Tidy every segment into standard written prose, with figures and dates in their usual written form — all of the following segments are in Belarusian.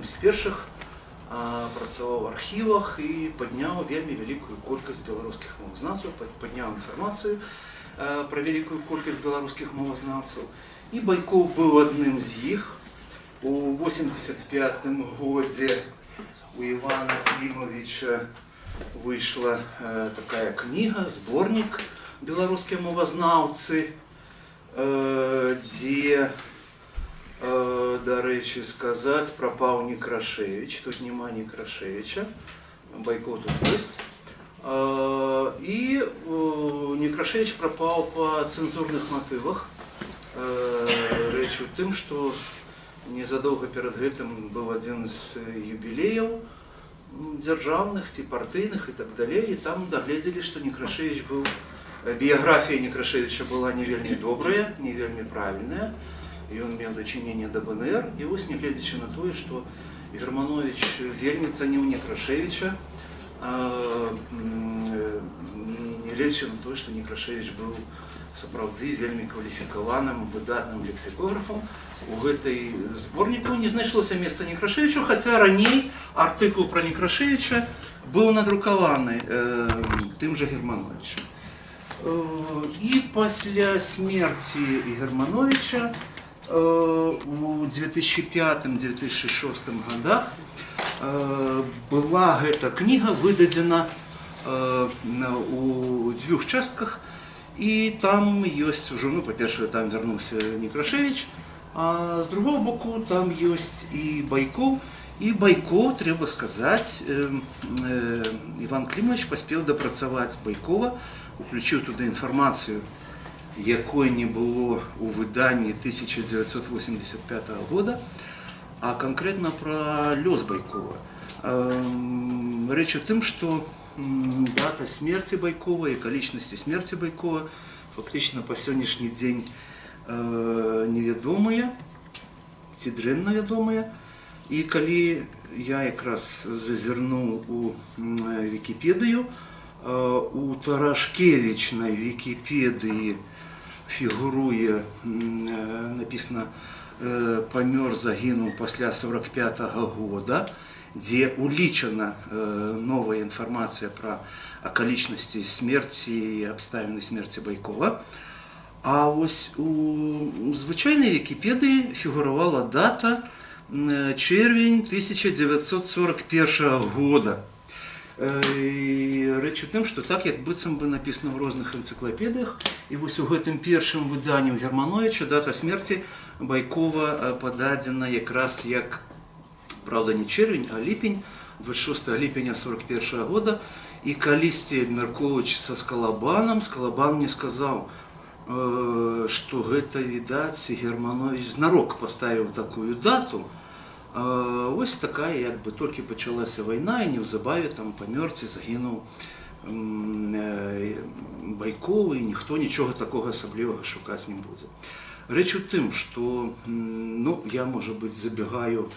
адным з першых працаваў у архівах і падняў вельмі вялікую колькасць беларускіх мовазнаўцаў, падняў інфармацыю пра вялікую колькасць беларускіх мовазнаўцаў. І Байкоў быў адным з іх. У 85 годзе у Івана Клімавіча выйшла такая кніга, зборнік «Беларускія мовазнаўцы», дзе, дарэчы сказаць, прапаў Некрашэвіч. Тут няма Некрашэвіча, Байкоў тут ёсць. І Некрашэвіч прапаў па цэнзурных матывах. Рэч у тым, што незадоўга перад гэтым быў адзін з юбілеяў дзяржаўных ці партыйных і так далей, і там дагледзелі, што Некрашэвіч быў, біяграфія Некрашэвіча была не вельмі добрая, не вельмі правільная. Ён меў дачыненне да БНР, і вось, нягледзячы на тое, што Германович вельмі цаніў Некрашэвіча, нягледзячы на тое, што Некрашэвіч быў сапраўды вельмі кваліфікаваным, выдатным лексікографам, у гэтай зборніку не знайшлося месца Некрашэвічу, хаця раней артыкул пра Некрашэвіча быў надрукаваны тым жа Германовичам. І пасля смерці Германовича у 2005-2006 годах была гэта кніга выдадзена у дзвюх частках, і там ёсць ужо, ну, па-першае, там вярнуўся Некрашэвіч, а з другого боку там ёсць і Байкоў. І Байкоў, трэба сказаць, Іван Клімавіч паспеў дапрацаваць Байкова, уключыў туды інфармацыю, якой не было ў выданні 1985 года, а канкрэтна пра лёс Байкова. Рэч у тым, што дата смерці Байкова і акалічнасці смерці Байкова фактычна па сённяшні дзень невядомыя ці дрэнна вядомыя. І калі я якраз зазірнуў у Вікіпедыю, у Тарашкевічнай Вікіпедыі фігуруе, написано, памёр, загінуў пасля 45 -го года, дзе улічана новая інфармацыя пра акалічнасці смерці і абставіны смерці Байкова. А вось у звычайнай Вікіпедыі фігуравала дата чэрвень 1941 года. І рэч у тым, што так як быццам бы напісана ў розных энцыклапедыях, і вось у гэтым першым выданні ў Германовича дата смерці Байкова пададзена якраз як, праўда, не чэрвень, а ліпень, 26 ліпеня 41 года. І калісьці, абмяркоўваючы са Скалабанам, Скалабан мне сказаў, што гэта, відаць, Германович знарок паставіў такую дату. Ось такая, як бы толькі пачалася вайна, і неўзабаве там памёр ці загінуў Байкоў, і ніхто нічога такога асаблівага шукаць не будзе. Рэч у тым, што ну, я, можа быць, забегаю,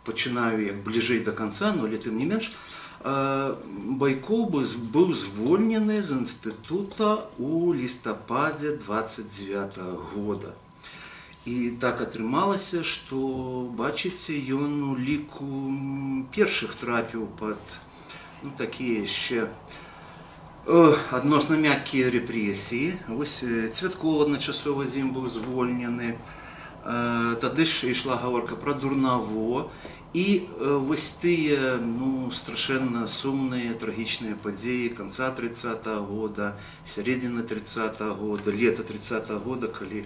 пачынаю як бліжэй да канца, но але тым не менш, Байкоў быў звольнены з інстытута ў лістападзе 29 года. І так атрымалася, што, бачыце, ён у ліку першых трапіў пад, ну, такія яшчэ адносна мяккія рэпрэсіі. Вось Цвяткоў адначасова з ім быў звольнены. Тады ж ішла гаворка пра Дурнаво. І вось тыя, ну, страшэнна сумныя, трагічныя падзеі канца 30 -го года, сярэдзіны 30 -го года, лета 30 -го года, калі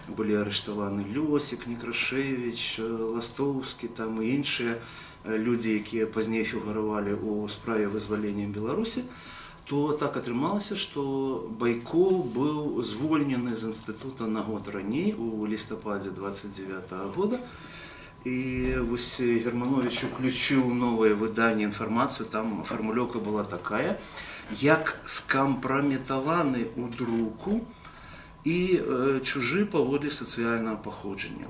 былі арыштаваны Лёсік, Некрашэвіч, Ластоўскі там і іншыя людзі, якія пазней фігуравалі ў справе вызвалення Беларусі, то так атрымалася, што Байкоў быў звольнены з інстытута на год раней, у лістападзе 29 -го года. І вось Германович уключыў новае выданне інфармацыю, там фармулёўка была такая, як скампраметаваны ў друку і чужы паводле сацыяльнага паходжання.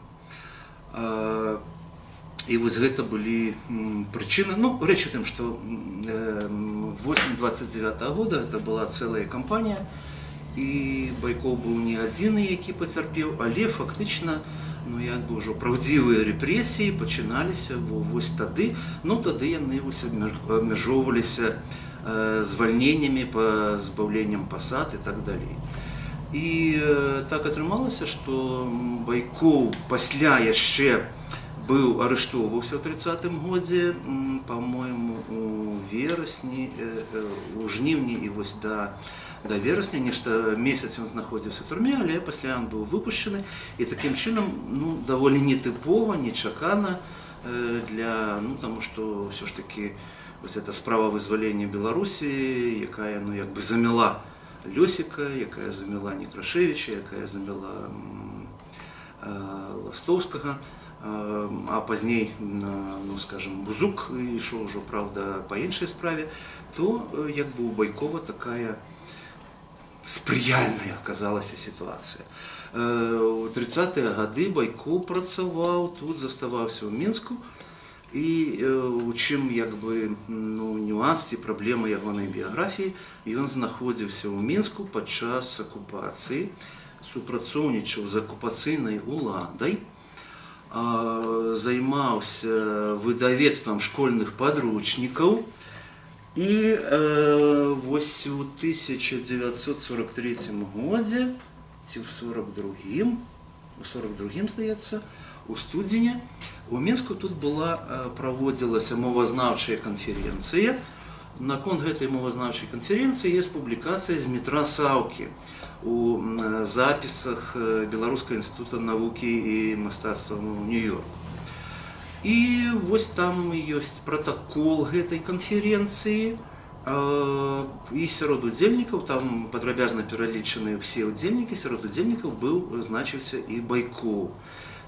І вось гэта былі прычыны. Ну, рэч у тым, што 8 29 года это была цэлая кампанія, І Байкоў быў не адзіны, які пацярпеў, але фактычна, ну, як бы ўжо праўдзівыя рэпрэсіі пачыналіся вось тады. Ну, тады яны вось абмяжоўваліся звальненнямі, пазбаўленнем пасад і так далей. І так атрымалася, што Байкоў пасля яшчэ быў арыштоўваўся ў 30-м годзе, по-моему, у верасні, у жніўні, і вось да верасня нешта месяц ён знаходзіўся ў турме, але пасля ён быў выпушчаны, і такім чынам, ну, даволі нетыпова, нечакана для, ну, таму што ўсё ж такі вось эта справа вызвалення Беларусі, якая, ну, як бы замяла Лёсіка, якая замяла Некрашэвіча, якая замяла Ластоўскага, а пазней, ну, скажем, Бузук ішоў ужо, праўда, па іншай справе, то як бы у Байкова такая спрыяльная аказалася сітуацыя. У 30-е гады Байкоў працаваў тут, заставаўся ў Мінску, і у чым як бы, ну, нюанс ці праблема ягонай біяграфіі: ён знаходзіўся ў Мінску падчас акупацыі, супрацоўнічаў з акупацыйнай уладай, займаўся выдавецтвам школьных падручнікаў. І вось у 1943 годзе ці ў 42, у 42, здаецца, у студзеня у Менску тут была праводзілася мовазнаўчая канферэнцыя. Наконт гэтай мовазнаўчай канферэнцыі есть публікацыя Змітра Саўкі у запісах Беларускага інстытута навукі і мастацтва ў Нью-Йорку. І вось там ёсць пратакол гэтай канферэнцыі. І сярод удзельнікаў, там падрабязна пералічаны ўсе ўдзельнікі, сярод удзельнікаў быў, значыўся і Байкоў.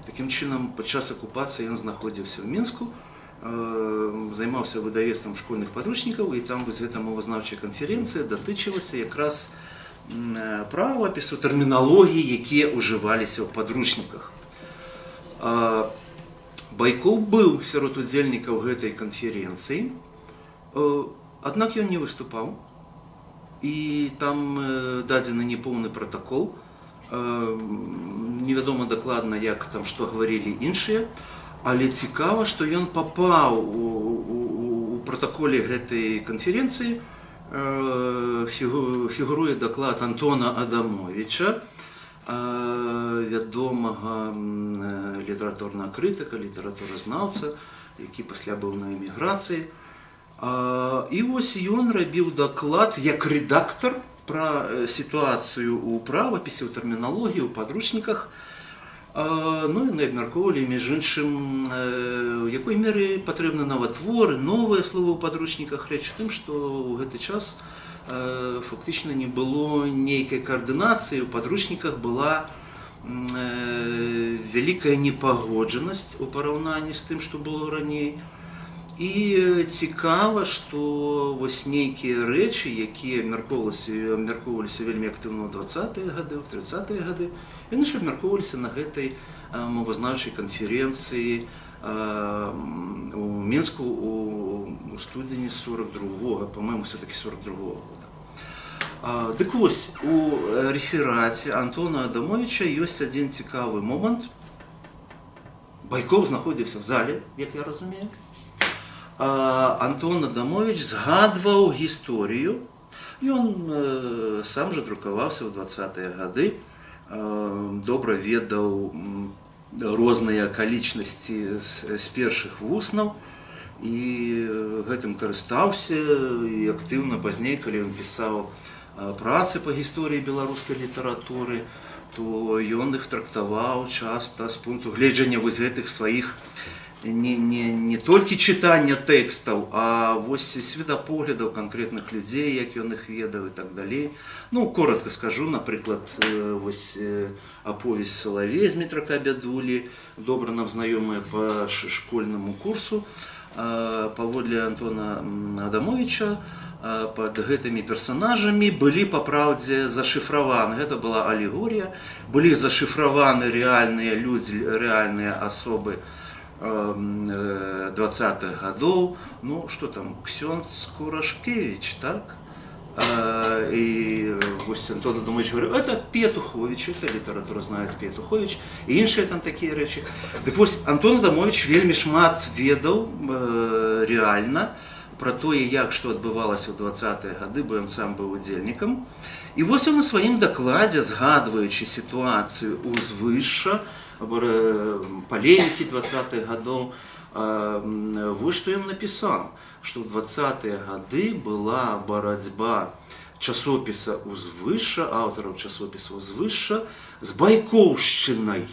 Такім чынам, падчас акупацыі ён знаходзіўся ў Мінску, займаўся выдавецтвам школьных падручнікаў, і там вось гэта мовазнаўчая канферэнцыя датычылася якраз правапісу, тэрміналогіі, якія ўжываліся ў падручніках. Байкоў быў сярод удзельнікаў гэтай канферэнцыі, аднак ён не выступаў, і там дадзены непоўны пратакол. Невядома дакладна, як там што гаварылі іншыя, але цікава, што ён папаў у пратаколе гэтай канферэнцыі, фігуруе даклад Антона Адамовіча, вядомага літаратурнага крытыка, літаратуразнаўца, які пасля быў на эміграцыі. І вось ён рабіў даклад як рэдактар пра сітуацыю ў правапісе, ў тэрміналогіі, ў падручніках. Ну, яны абмяркоўвалі, між іншым, у якой меры патрэбны новатворы, новыя словы ў падручніках. Рэч у тым, што ў гэты час фактычна не было нейкай каардынацыі, у падручніках была вялікая непагоджанасць у параўнанні з тым, што было раней. І цікава, што вось нейкія рэчы, якія абмяркоўваліся вельмі актыўна ў 20-е гады, ў 30-е гады, яны ж абмяркоўваліся на гэтай мовазнаўчай канферэнцыі у Менску у студзені 42, по-моему, все-таки 42 года. Дык вось, у рэфераце Антона Адамовіча ёсць адзін цікавы момант. Байкоў знаходзіўся ў зале, як я разумею. Антон Адамовіч згадваў гісторыю. Ён сам жа друкаваўся ў 20-е гады, добра ведаў розныя акалічнасці з першых вуснаў і гэтым карыстаўся і актыўна пазней, калі ён пісаў працы па гісторыі беларускай літаратуры, то ён іх трактаваў часта з пункту гледжання вось гэтых сваіх не толькі чытання тэкстаў, а вось светапоглядаў канкрэтных людзей, як ён іх ведаў, і так далей. Ну, коротко скажу, напрыклад, вось аповесць «Салавей» Змітрака Бядулі, добра нам знаёмая па школьнаму курсу. Паводле Антона Адамовіча, пад гэтымі персанажамі былі па праўдзе зашыфраваны, гэта была алегорія, былі зашыфраваны рэальныя людзі, рэальныя асобы 20-х гадоў. Ну, что там, ксёндз Курашкевич, так? І вось Антон Адамовіч говорыў: «Это Петухович, это літаратуразнавец Петухович», і іншыя там такія рэчы. Дык вось, Антон Адамовіч вельмі шмат ведаў рэальна пра тое, як што адбывалася ў 20-е гады, бо ён сам быў удзельнікам. І вось ён у сваім дакладзе, згадваючы сітуацыю «Узвышша», палемікі 20-х гадоў, вось што ён напісаў, што ў 20-е гады была барацьба часопіса «Узвышша», аўтараў часопіса «Узвышша» з байкоўшчынай,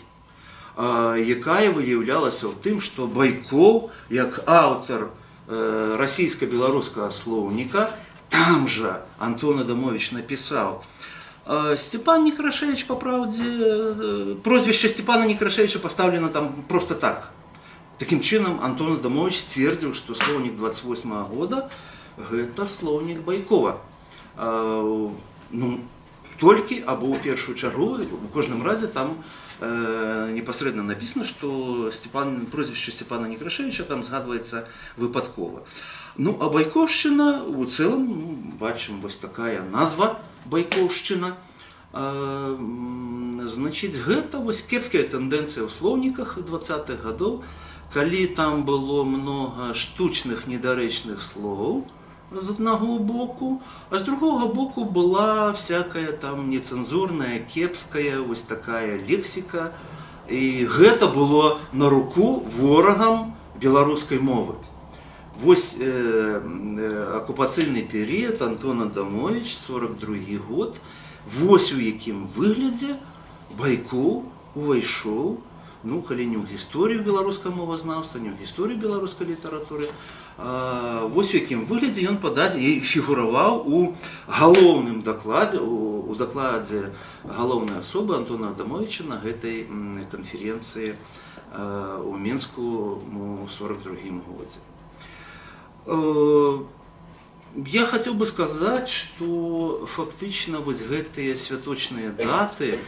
якая выяўлялася ў тым, што Байкоў, як аўтар расійска-беларускага слоўніка, там жа Антон Адамовіч напісаў, Степан Некрашевич, по праўдзе, прозвішча Степана Некрашевича поставлена там просто так. Такім чынам, Антон Адамовіч сцвердзіў, што слоўнік 28 -го года — гэта слоўнік Байкова. Ну, толькі або ў першую чаргу, у кожным разе там непасрэдна написано, што прозвішча Степана Некрашевича там згадваецца выпадкова. Ну, а байкоўшчына у цэлым, ну, бачым, вось такая назва — байкоўшчына. Значыць, гэта вось кепская тэндэнцыя ў слоўніках 20-х гадоў, калі там было многа штучных недарэчных слоў з аднаго боку, а з другога боку была всякая там нецэнзурная, кепская вось такая лексіка. І гэта было на руку ворагам беларускай мовы. Вось акупацыйны перыяд, Антон Адамовіч, 42 год, вось у якім выглядзе Байкоў увайшоў, ну, калі не ў гісторыю беларускага мовазнаўства, не ў гісторыю беларускай літаратуры, вось у якім выглядзе ён пададзе і фігураваў у галоўным дакладзе, у дакладзе галоўнай асобы Антона Адамовіча на гэтай канферэнцыі у Менску у 42 годзе. Я хацеў бы сказаць, што фактычна вось гэтыя святочныя даты,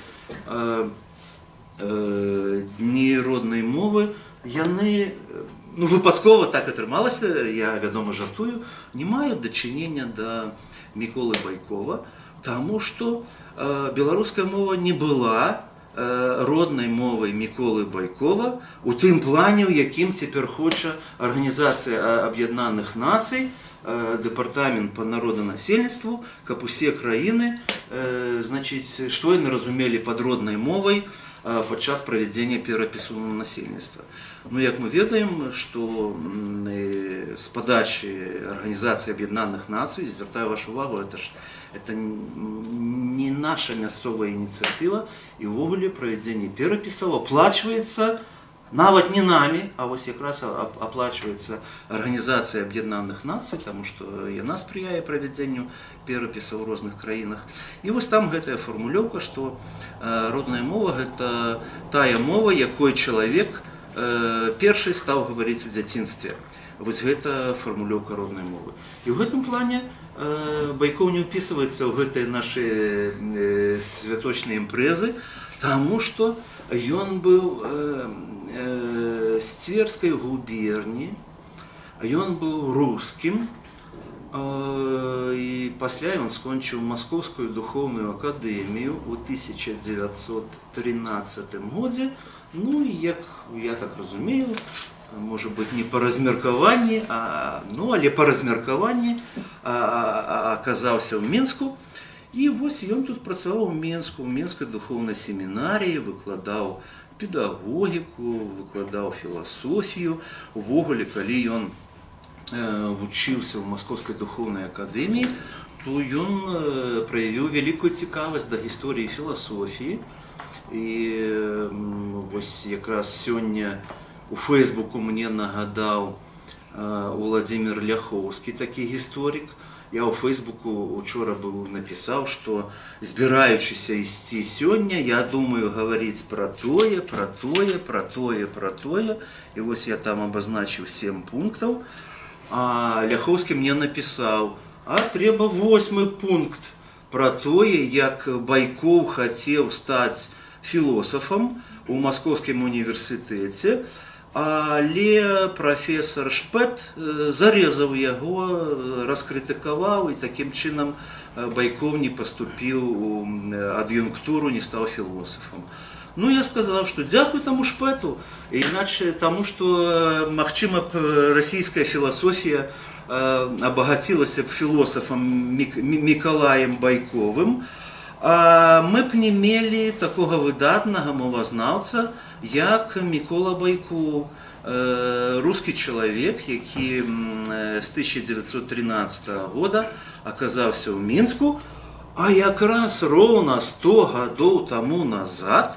дні роднай мовы, яны, ну, выпадкова так атрымалася, я, вядома, жартую, не маюць дачынення да Міколы Байкова, таму што беларуская мова не была роднай мовай Міколы Байкова у тым плане, у якім цяпер хоча Арганізацыя Аб'яднаных Нацый, дэпартамент по народанасельніцтву, каб усе краіны, значыць, што яны разумелі пад роднай мовай падчас правядзення перапісу насельніцтва. Ну, як мы ведаем, што з падачы Арганізацыі Аб'яднаных Нацый, звяртаю вашу увагу, это ж это не наша мясцовая ініцыятыва, і ўвогуле правядзенне перапісаў аплачваецца нават не намі, а вось якраз аплачваецца Арганізацыя Аб'яднаных Нацый, таму што яна спрыяе правядзенню перапісаў у розных краінах. І вось там гэтая фармулёўка, што родная мова — гэта тая мова, якой чалавек першы стаў гаварыць у дзяцінстве. Вось гэта фармулёўка роднай мовы. І ў гэтым плане Байкоў не ўпісваецца ў гэтыя нашы святочныя імпрэзы, таму што ён быў з Тверскай губерні, ён быў рускім, і пасля ён скончыў Маскоўскую духоўную акадэмію ў 1913 годзе. Ну, і, як я так разумею, можа быць, не па размеркаванні, ну, але па размеркаванні аказаўся ў Менску. І вось ён тут працаваў у Менску, у Менскай духоўнай семінарыі, выкладаў педагогіку, выкладаў філасофію. Увогуле, калі ён вучыўся ў Маскоўскай духоўнай акадэміі, то ён праявіў вялікую цікавасць да гісторыі філасофіі. І вось якраз сёння у Фейсбуку мне нагадаў Уладзімір Ляхоўскі, такі гісторык. Я ў Фейсбуку учора быў напісаў, што, збіраючыся ісці сёння, я думаю гаварыць пра тое, пра тое, пра тое, пра тое. І вось я там абазначыў сем пунктаў. А Ляхоўскі мне напісаў: «А трэба восьмы пункт пра тое, як Байкоў хацеў стаць філосафам у Маскоўскім універсітэце, Але прафесор Шпет зарэзаў яго, раскрытыкаваў, і такім чынам Байкоў не паступіў у ад'юнктуру, не стаў філосафам. Ну, я сказаў, што дзякуй таму Шпету, іначай таму, што, магчыма б, расійская філасофія абагацілася б філосафам Мікалаем Байковым, а мы б не мелі такога выдатнага мовазнаўца, як Мікола Байкоў, рускі чалавек, які з 1913 года аказаўся ў Мінску, а якраз роўна 100 гадоў таму назад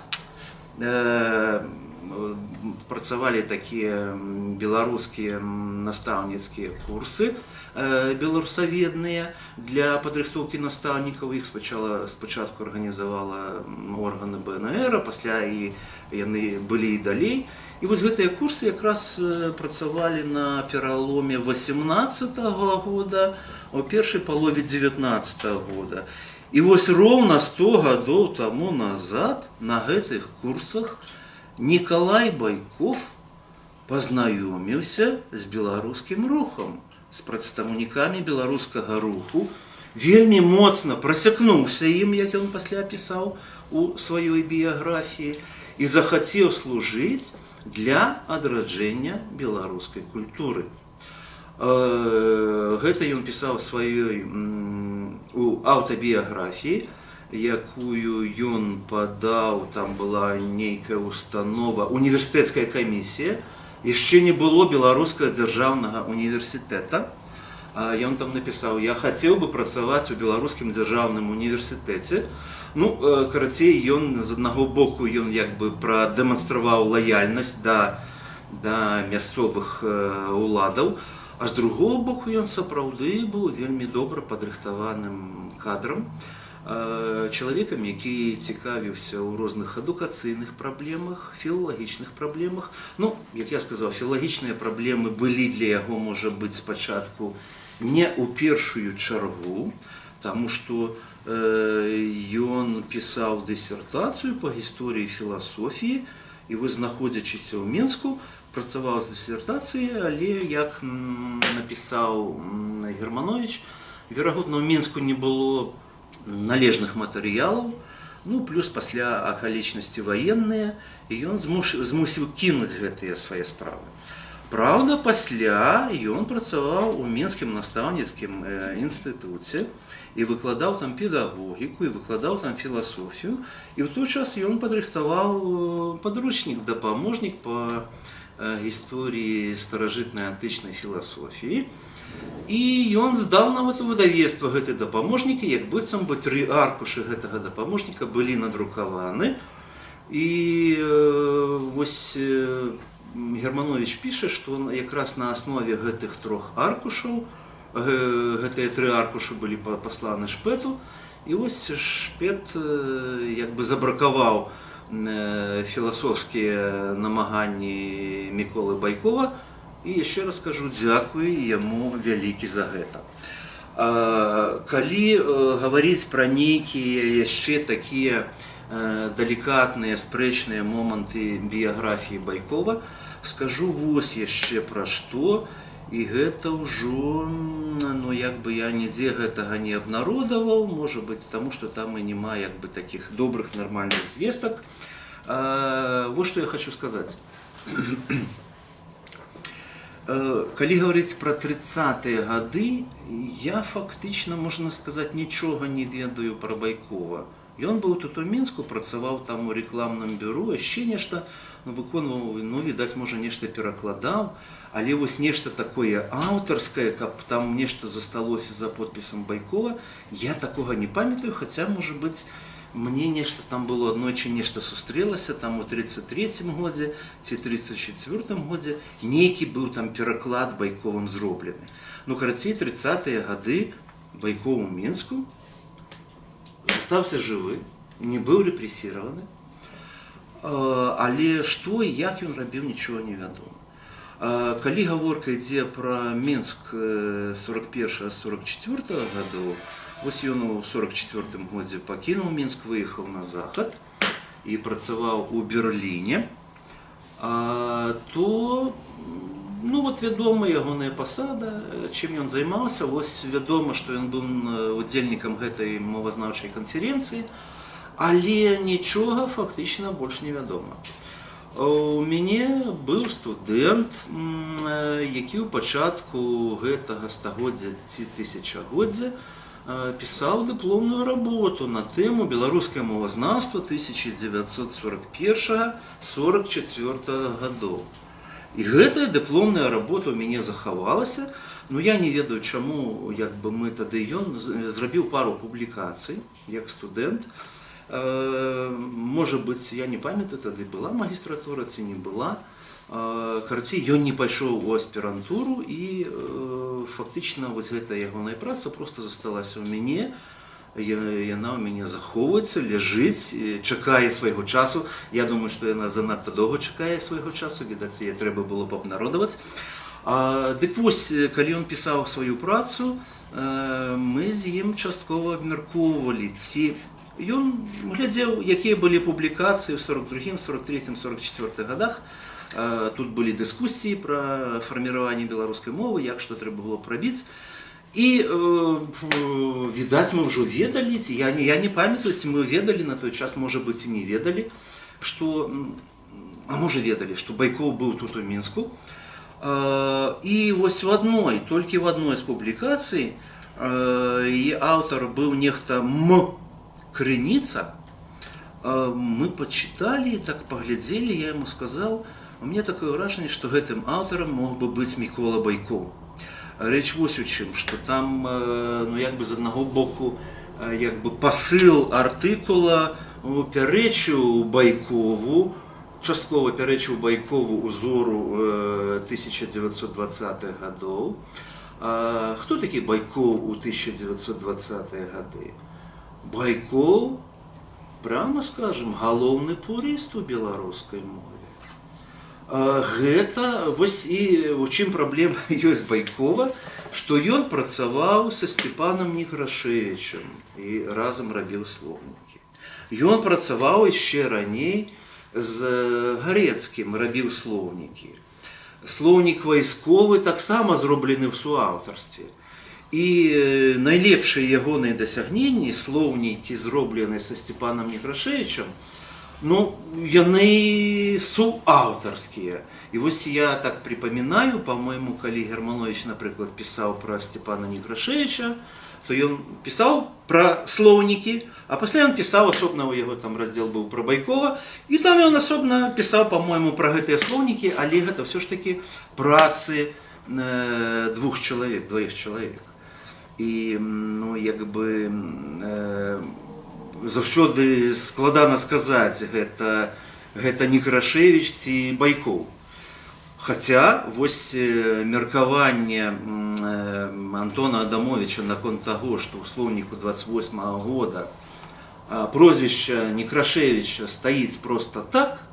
працавалі такія беларускія настаўніцкія курсы беларусаведныя для падрыхтоўкі настаўнікаў. Іх спачатку арганізавала органы БНР, а пасля і яны былі і далей. І вось гэтыя курсы якраз працавалі на пераломе 18 года, у першай палове 19 года. І вось роўна 100 гадоў таму назад на гэтых курсах Нікалай Байкоў пазнаёміўся з беларускім рухам, з прадстаўнікамі беларускага руху, вельмі моцна прасякнуўся ім, як ён пасля пісаў у сваёй біяграфіі, і захацеў служыць для адраджэння беларускай культуры. Гэта ён пісаў сваёй у аўтабіяграфіі, якую ён падаў, там была нейкая установа, універсітэцкая камісія, яшчэ не было беларускага дзяржаўнага універсітэта. А ён там напісаў: «Я хацеў бы працаваць у беларускім дзяржаўным універсітэце». Ну, карацей, ён з аднаго боку ён як бы прадэманстраваў лаяльнасць да мясцовых уладаў, а з другого боку ён сапраўды быў вельмі добра падрыхтаваным кадрам, чалавекам, які цікавіўся ў розных адукацыйных праблемах, філалагічных праблемах. Ну, як я сказаў, філалагічныя праблемы былі для яго, можа быць, спачатку не ў першую чаргу, таму што ён пісаў дысертацыю па гісторыі філасофіі і вы, знаходзячыся ў Менску, працаваў з дысертацыяй, але, як напісаў Германович, верагодна, у Менску не было належных матэрыялаў, ну, плюс пасля акалічнасці ваенныя, і ён змусіў кінуць гэтыя свае справы. Праўда, пасля ён працаваў у менскім настаўніцкім інстытуце і выкладаў там педагогіку, і выкладаў там філасофію. І ў той час ён падрыхтаваў падручнік, дапаможнік па гісторыі старажытнай антычнай філасофіі. І ён здаў нават у выдавецтва гэты дапаможнік, і як быццам бы тры аркушы гэтага дапаможніка былі надрукаваны. І вось Германович піша, што якраз на аснове гэтых трох аркушаў, гэтыя тры аркушы былі пасланы Шпету, і вось Шпет як бы забракаваў філасофскія намаганні Міколы Байкова, і яшчэ раз скажу, дзякуй яму вялікі за гэта. Калі гаварыць пра нейкія яшчэ такія далікатныя, спрэчныя моманты біяграфіі Байкова, скажу вось яшчэ пра што, і гэта ўжо ну, як бы я нідзе гэтага не абнародаваў, можа быць, таму што там і няма як бы такіх добрых, нармальных звестак. Вот што я хочу сказаць. Калі гаварыць пра 30-е гады, я фактычна, можна сказаць, нічога не ведаю пра Байкова. Ён быў тут у Мінску, працаваў там у рэкламным бюро, яшчэ нешта, ну, выконваў, ну, відаць, можа, нешта перакладаў, але вось нешта такое аўтарскае, каб там нешта засталося за подпісам Байкова, я такога не памятаю, хаця, можа быць, мне нешта там было, аднойчы нешта сустрэлася там у 33 годзе ці 34 годзе, нейкі быў там пераклад Байковым зроблены. Ну, карацей, 30-е гады Байкоў у Мінску застаўся жывы, не быў рэпрэсіраваны, але што і як ён рабіў, нічога не вядома. Калі гаворка ідзе пра Менск 41 44 гадоў, вось ён у 44 годзе пакінуў Мінск, выехаў на захад і працаваў у Берліне. То, ну, вот вядома ягоная пасада, чым ён займаўся. Вось вядома, што ён быў удзельнікам гэтай мовазнаўчай канферэнцыі, але нічога фактычна больш не вядома. У мяне быў студэнт, які ў пачатку гэтага стагоддзя ці тысячагоддзя пісаў дыпломную работу на тэму «Беларускае мовазнаўства 1941-44 гадоў». І гэтая дыпломная работа ў мяне захавалася. Ну, я не ведаю чаму, як бы мы тады, ён зрабіў пару публікацый як студэнт. Можа быць, я не памятаю, тады была магістратура ці не была. Карацей, ён не пайшоў у аспірантуру, і фактычна вось гэта ягоная праца просто засталася ў мяне. Яна ў мяне захоўваецца, ляжыць, чакае свайго часу. Я думаю, што яна занадта доўга чакае свайго часу, відаць, яе трэба было б абнародаваць. Дык вось, калі ён пісаў сваю працу, мы з ім часткова абмяркоўвалі, ці ён глядзеў, якія былі публікацыі ў 42, 43, 44 годах. Тут былі дыскусіі пра фарміраванне беларускай мовы, як што трэба было б рабіць. І відаць, мы ўжо ведалі, ці я не памятаю, ці мы ведалі на той час, можа быць, і не ведалі, што, а можа, ведалі, што Байкоў быў тут, у Мінску. І вось у адной, толькі ў адной з публікацый, і аўтар быў нехта М. Крыніца, мы пачыталі, так паглядзелі, я яму сказаў: «У мяне такое ўражанне, што гэтым аўтарам мог бы быць Мікола Байкоў». Рэч вось у чым, што там, ну, як бы з аднаго боку, як бы пасыл артыкула пярэчыў Байкову, часткова пярэчыў Байкову узору 1920-х гадоў. Хто такі Байкоў у 1920-е гады? Байкоў, прямо скажем, галоўны пурыст у беларускай мове. Гэта вось і у чым праблема ёсць Байкова, што ён працаваў са Сцепанам Некрашэвічам і разам рабіў слоўнікі. Ён працаваў яшчэ раней з Гарэцкім, рабіў слоўнікі. Слоўнік вайсковы таксама зроблены ў суаўтарстве. І найлепшыя ягоныя дасягненні, слоўнікі, зробленыя са Сцепанам Некрашэвічам, ну, яны суаўтарскія. І вось я так припоминаю, по-моему, калі Германович, напрыклад, пісаў пра Сцепана Некрашэвіча, то ён пісаў пра слоўнікі, а пасля ён пісаў асобна, у яго там раздзел быў пра Байкова, і там ён асобна пісаў, по-моему, пра гэтыя слоўнікі, але гэта ўсё ж такі працы двух чалавек, дваіх чалавек. І ну, як бы заўсёды складана сказаць, гэта Некрашэвіч ці Байкоў. Хаця вось меркаванне Антона Адамовича наконт таго, што ў слоўніку 28 -го года прозвішча Некрашэвіча стаіць проста так,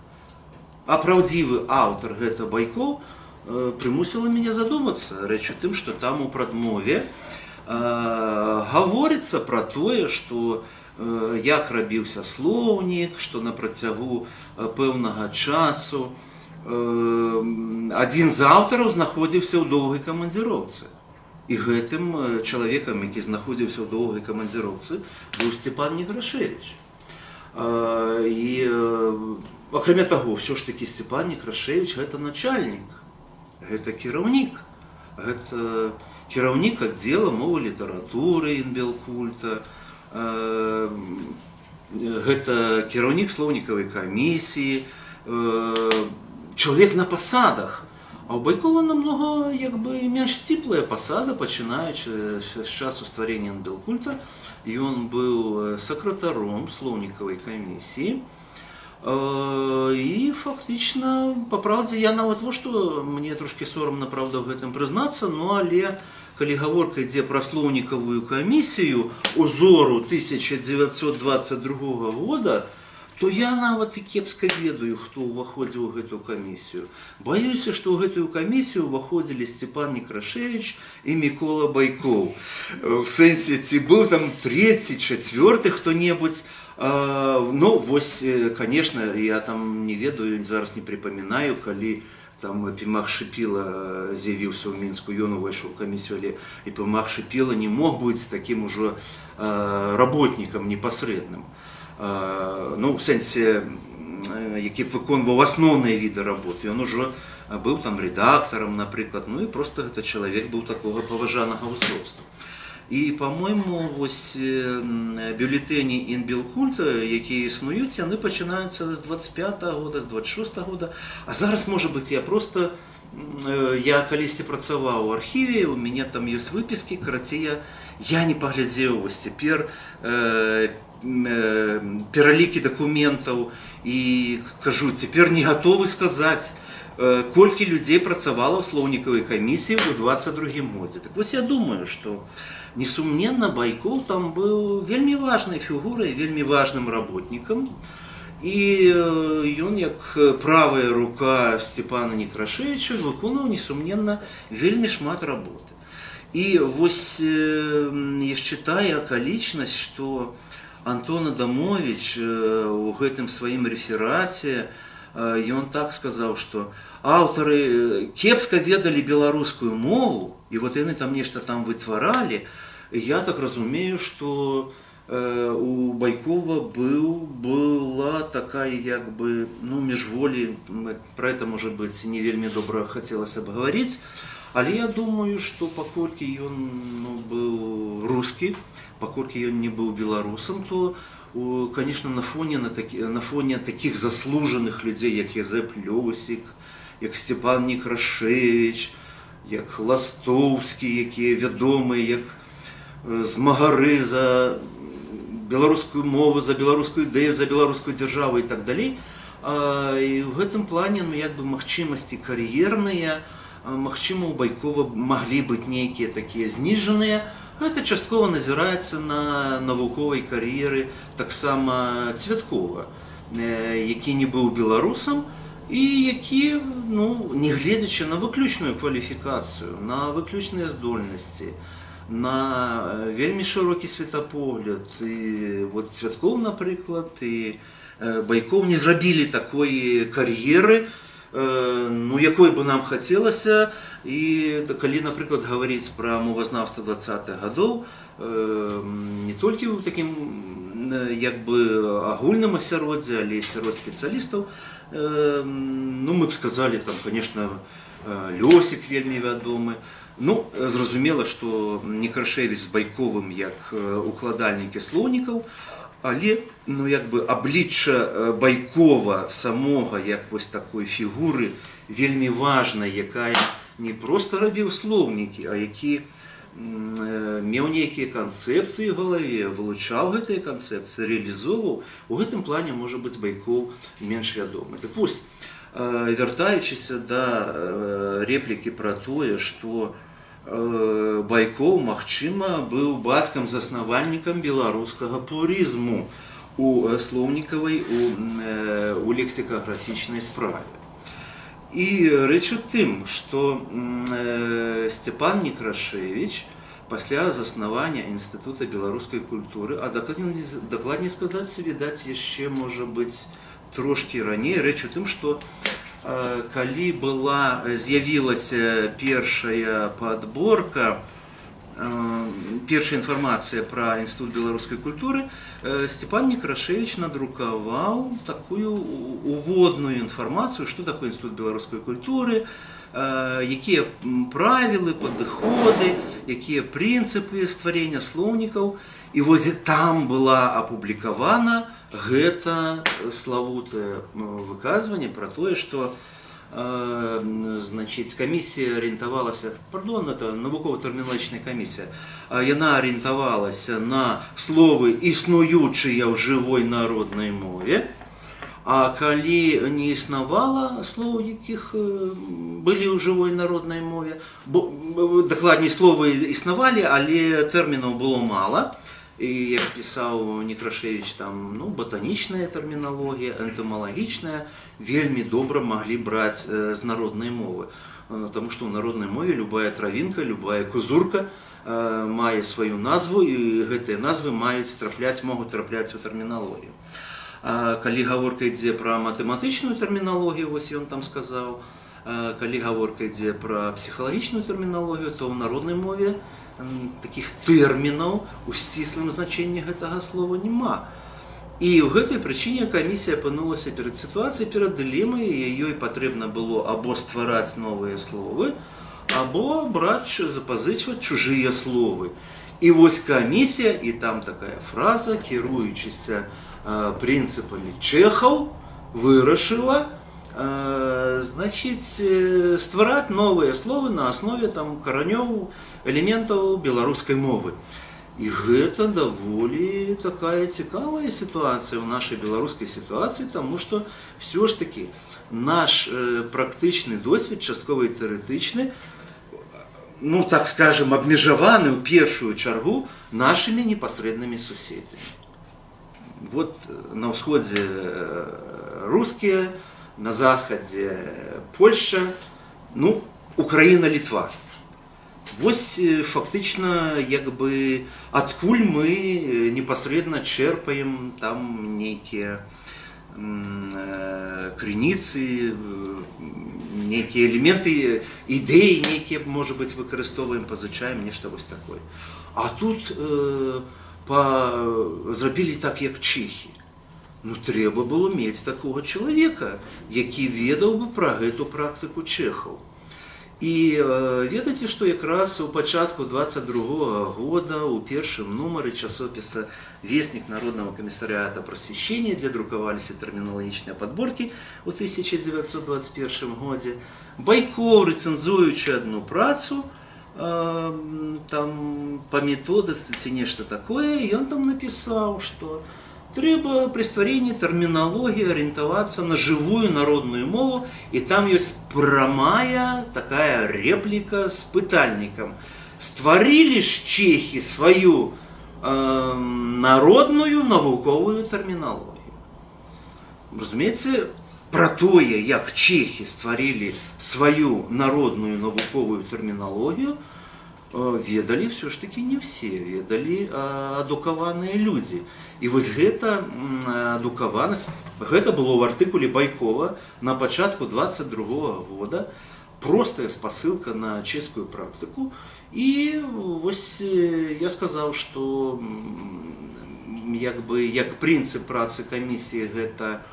а праўдзівы аўтар гэта Байкоў, прымусіла мяне задумацца. Рэч у тым, што там у прадмове гаворыцца пра тое, што як рабіўся слоўнік, што на працягу пэўнага часу адзін з аўтараў знаходзіўся ў доўгай камандзіроўцы. І гэтым чалавекам, які знаходзіўся ў доўгай камандзіроўцы, быў Сцепан Некрашэвіч. І акрамя таго, ўсё ж такі Сцепан Некрашэвіч гэта начальнік, гэта кіраўнік, гэта кіраўнік аддзела мовы, літаратуры Інбелкульта, гэта кіраўнік слоўнікавай камісіі, чалавек на пасадах. А ў Байкова намного, як бы, менш сціплая пасада, пачынаючы з часу стварэння Інбелкульта. Ён быў сакратаром слоўнікавай камісіі. І фактычна, па праўдзе, я нават во што, мне трошкі сорамна, праўда, ў гэтым прызнацца, ну, але калі гаворка ідзе пра слоўнікавую камісію узору 1922 года, то я нават і кепска ведаю, хто ўваходзіў у гэту камісію. Баюся, што ў гэтую камісію ўваходзілі Сцепан Некрашэвіч і Мікола Байкоў. У сэнсе, ці быў там трэці, чацвёрты хто-небудзь. Ну, вось, конечно, я там не ведаю, зараз не припамінаю, калі там Епімах Шыпіла з'явіўся ў Мінску, ён увайшоў у камісію, але Епімах Шыпіла не мог быць такім ужо работнікам непасрэдным. Ну, у сэнсе, які б выконваў асноўныя віды работы. Ён ужо быў там рэдактарам, напрыклад, ну і просто гэта чалавек быў такога паважанага ўзросту. І, по-мойму, вось бюлетэні Інбелкульта, якія існуюць, яны пачынаюцца з 25 -го года, з 26 -го года. А зараз, можа быць, я просто я калісьці працаваў у архіве, у мяне там ёсць выпіскі, карацей, я не паглядзеў вось цяпер пералікі дакументаў і кажу, цяпер не гатовы сказаць, колькі людзей працавала ў слоўнікавай камісіі ў 22 годзе. Так вось, я думаю, што несумненна Байкоў там быў вельмі важнай фігурай, вельмі важным работнікам. І ён як правая рука Сцепана Некрашэвіча выконваў, несумненна, вельмі шмат работы. І вось яшчэ тая акалічнасць, што Антон Адамович у гэтым сваім рэфераце ён так сказаў, што аўтары кепска ведалі беларускую мову, і вот яны там нешта там вытваралі. Я так разумею, што у Байкова была такая як бы, ну, міжволі, про это, может быть, не вельмі добра хацелася б гаварыць, але я думаю, што паколькі ён, ну, быў рускі, паколькі ён не быў беларусам, то конечно, на фоне таких заслужаных людзей, як Язэп Лёсік, як Сцепан Некрашэвіч, як Ластоўскі, якія вядомыя як змагары за беларускую мову, за беларускую ідэю, за беларускую дзяржаву і так далей. І ў гэтым плане, ну, як бы магчымасці кар'ерныя, магчыма, у Байкова маглі быць нейкія такія зніжаныя. Гэта часткова назіраецца на навуковай кар'еры таксама Цвяткова, які не быў беларусам і які, ну, не гледзячы на выключную кваліфікацыю, на выключныя здольнасці, на вельмі шырокі светапогляд. І вот Цвяткоў, напрыклад, і Байкоў не зрабілі такой кар'еры, ну, якой бы нам хацелася. І калі, напрыклад, гаварыць пра мовазнаўства 20-х гадоў, не толькі ў такім як бы агульным асяроддзі, але і сярод спецыялістаў, ну, мы б сказалі там, конечно, Лёсік вельмі вядомы. Ну, зразумела, што Некрашэвіч з Байковым як укладальнікі слоўнікаў, але, ну, як бы аблічча Байкова самога як вось такой фігуры вельмі важнай, якая не проста рабіў слоўнікі, а які меў нейкія канцэпцыі ў галаве, вылучаў гэтыя канцэпцыі, рэалізоўваў, у гэтым плане, можа быць, Байкоў менш вядомы. Так вось, вяртаючыся да рэплікі пра тое, што Байкоў, магчыма, быў бацькам заснавальнікам беларускага пурызму у слоўнікавай, у лексікаграфічнай справе. І рэч у тым, што Сцепан Некрашэвіч пасля заснавання Інстытута беларускай культуры, а дакладней сказаць, відаць, яшчэ, можа быць, трошкі раней, рэч у тым, што калі была з'явілася першая падборка, першая інфармацыя пра Інстытут беларускай культуры, Сцепан Некрашэвіч надрукаваў такую уводную інфармацыю, што такое Інстытут беларускай культуры, якія правілы, падыходы, якія прынцыпы стварэння слоўнікаў. І вось і там была апублікавана гэта славутае выказванне пра тое, што значыць, камісія арыентавалася, пардон, это навукова-тэрміналагічная камісія, яна арыентавалася на словы, існуючыя ў жывой народнай мове, а калі не існавала слоў, якіх былі ў жывой народнай мове, бо, дакладней, словы існавалі, але тэрмінаў было мала, і, як пісаў Некрашэвіч, там, ну, батанічная тэрміналогія, энтамалагічная, вельмі добра маглі браць з народнай мовы. Таму што ў народнай мове любая травінка, любая кузурка мае сваю назву, і гэтыя назвы маюць трапляць, могуць трапляць у тэрміналогію. А калі гаворка ідзе пра матэматычную тэрміналогію, вось ён там сказаў, калі гаворка ідзе пра псіхалагічную тэрміналогію, то ў народнай мове такіх тэрмінаў у сціслым значэнні гэтага слова няма. І ў гэтай прычыне камісія апынулася перад сітуацыяй, перад дылемай: ёй патрэбна было або ствараць новыя словы, або браць, запазычваць чужыя словы. І вось камісія, і там такая фраза, кіруючыся прынцыпамі чэхаў, вырашыла, значыць, ствараць новыя словы на аснове там каранёў, элементаў беларускай мовы. І гэта даволі такая цікавая сітуацыя ў нашай беларускай сітуацыі, таму што ўсё ж такі наш практычны досвед, часткова і тэарэтычны, ну, так скажем, абмежаваны ў першую чаргу нашымі непасрэднымі суседзямі. Вот на ўсходзе рускія, на захадзе Польшча, ну, Украіна, Літва. Вось фактычна, як бы, адкуль мы непасрэдна чэрпаем там нейкія крыніцы, нейкія элементы, ідэі нейкія, можа быць, выкарыстоўваем, пазычаем нешта вось такое. А тут зрабілі так, як чэхі. Ну, трэба было мець такога чалавека, які ведаў бы пра гэту практыку чэхаў. І ведаеце, што якраз у пачатку 22 года у першым нумары часопіса «Вестник Народного комиссариата просвещения», дзе друкаваліся тэрміналагічныя падборкі ў 1921 годзе, Байкоў, рэцэнзуючы адну працу, там па методыцы ці нешта такое, ён там напісаў, што трэба пры стварэнні тэрміналогіі арыентавацца на жывую народную мову, і там ёсць прамая такая рэпліка з пытальнікам: стварылі ж чехі сваю народную навуковую тэрміналогію? Разумееце, пра тое, як чехі стварылі сваю народную навуковую тэрміналогію, ведалі ўсё ж такі не ўсе, ведалі адукаваныя людзі. І вось гэта адукаванасць, гэта было ў артыкуле Байкова на пачатку 22 года, простая спасылка на чэшскую практыку. І вось я сказаў, што як бы як прынцып працы камісіі гэта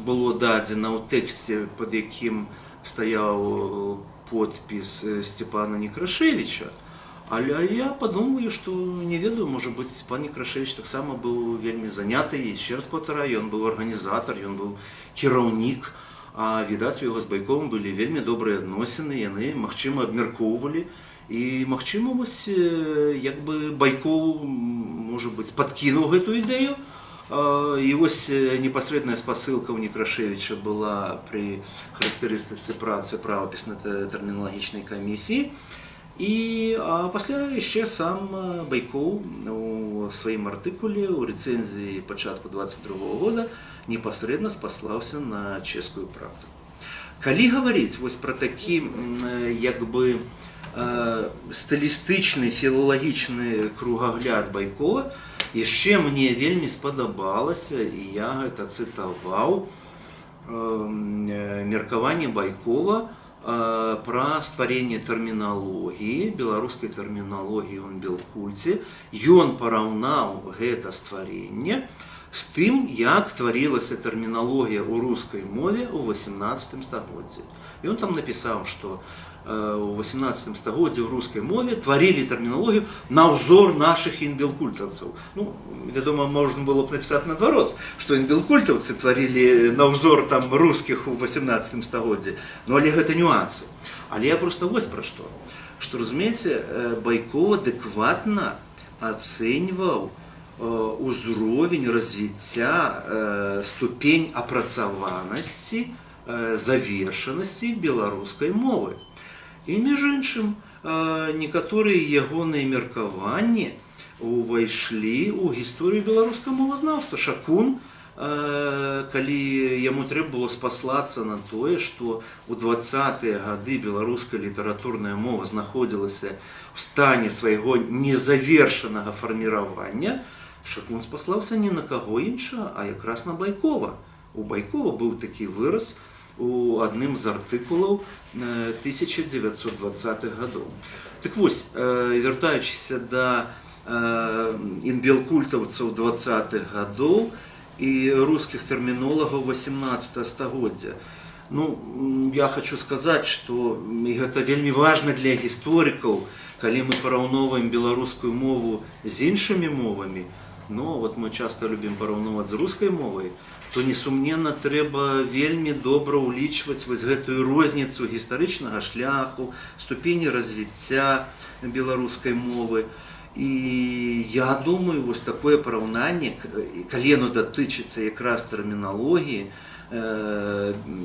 было дадзена ў тэксце, пад якім стаяў подпіс Сцяпана Некрашэвіча. Але я падумаю, што, не ведаю, можа быць, Сцяпан Некрашэвіч таксама быў вельмі заняты, і яшчэ раз паўтараю, ён быў арганізатар, ён быў кіраўнік, а відаць, у яго з Байковым былі вельмі добрыя адносіны, яны, магчыма, абмяркоўвалі, і, магчыма, вось, як бы Байкоў, можа быць, падкінуў гэту ідэю. І вось непасрэдная спасылка ў Некрашэвіча была пры характарыстыцы працы правапісна-тэрміналагічнай камісіі. І пасля яшчэ сам Байкоў у сваім артыкуле ў рэцэнзіі пачатку 22 года непасрэдна спаслаўся на чэшскую практыку. Калі гаварыць вось пра такі як бы стылістычны, філалагічны кругагляд Байкова, яшчэ мне вельмі спадабалася, і я гэта цытаваў, меркаванне Байкова пра стварэнне тэрміналогіі, беларускай тэрміналогіі ў інбелкульце. Ён параўнаў гэта стварэнне з тым, як тварылася тэрміналогія ў рускай мове ў 18 стагоддзі. Ён там напісаў, што ў 18 стагоддзі ў рускай мове тварылі тэрміналогію на ўзор нашых інбелкультаўцаў. Ну, вядома, можна было б напісаць наадварот, што інбелкультаўцы тварылі на ўзор там рускіх у 18 стагоддзі. Ну, але гэта нюансы. Але я просто вось пра што. Што, разумееце, Байкоў адэкватна ацэньваў узровень развіцця, ступень апрацаванасці, завершанасці беларускай мовы. І, між іншым, некаторыя ягоныя меркаванні увайшлі ў гісторыю беларускага мовазнаўства. Шакун калі яму трэба было спаслацца на тое, што ў 20-я гады беларуская літаратурная мова знаходзілася в стане свайго незавершанага фарміравання, Шакун спаслаўся не на каго іншага, а якраз на Байкова. У Байкова быў такі выраз у адным з артыкулаў 1920-х гадоў. Так вось, вяртаючыся да інбелкультаўцаў 20-х гадоў і рускіх тэрмінолагаў 18 стагоддзя. Ну, я хочу сказаць, што і гэта вельмі важна для гісторыкаў, калі мы параўноўваем беларускую мову з іншымі мовамі, ну, вот мы часто любім параўноўваць з рускай мовай, то несумненна трэба вельмі добра ўлічваць вось гэтую розніцу гістарычнага шляху, ступені развіцця беларускай мовы. І я думаю, вось такое параўнанне, калі яно датычыцца якраз тэрміналогіі,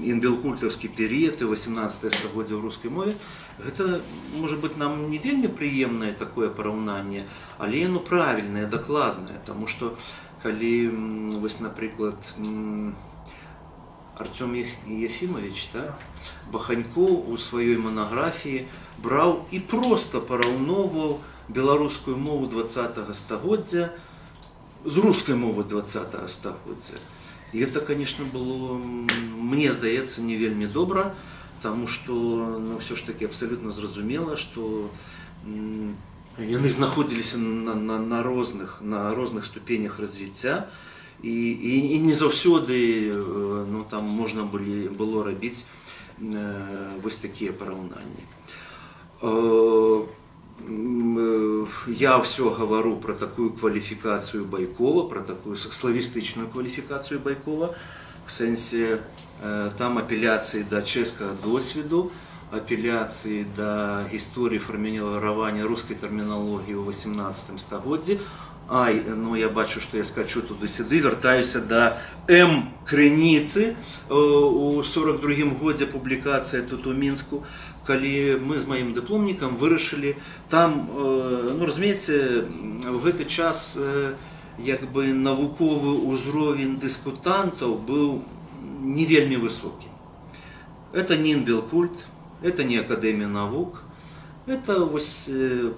інбелкультаўскі перыяд і 18 стагоддзя ў рускай мове, гэта, можа быць, нам не вельмі прыемнае такое параўнанне, але яно правільнае, дакладнае, таму што калі вось, напрыклад, Арцём Ефімович, так, Баханько у сваёй манаграфіі браў і проста параўноўваў беларускую мову 20 стагоддзя з рускай мовы 20 стагоддзя. І гэта, конечно, было, мне здаецца, не вельмі добра, таму што, ну, ўсё ж таки абсалютна зразумела, што яны знаходзіліся на розных ступенях развіцця, і не заўсёды ну, там можна было рабіць вось такія параўнанні. Я ўсё гавару пра такую кваліфікацыю Байкова, пра такую славістычную кваліфікацыю Байкова, в сэнсе там апеляцыі да чэшскага досведу, апеляцыі да гісторыі фарміравання рускай тэрміналогіі ў 18 стагоддзі. Ай, ну я бачу, што я скачу туды-сюды, вяртаюся да М Крыніцы, у 42 годзе публікацыя тут у Мінску, калі мы з маім дыпломнікам вырашылі там, ну, разумееце, в гэты час як бы навуковы ўзровень дыскутантаў быў не вельмі высокі. Это не Інбелкульт, это не Акадэмія навук, это вось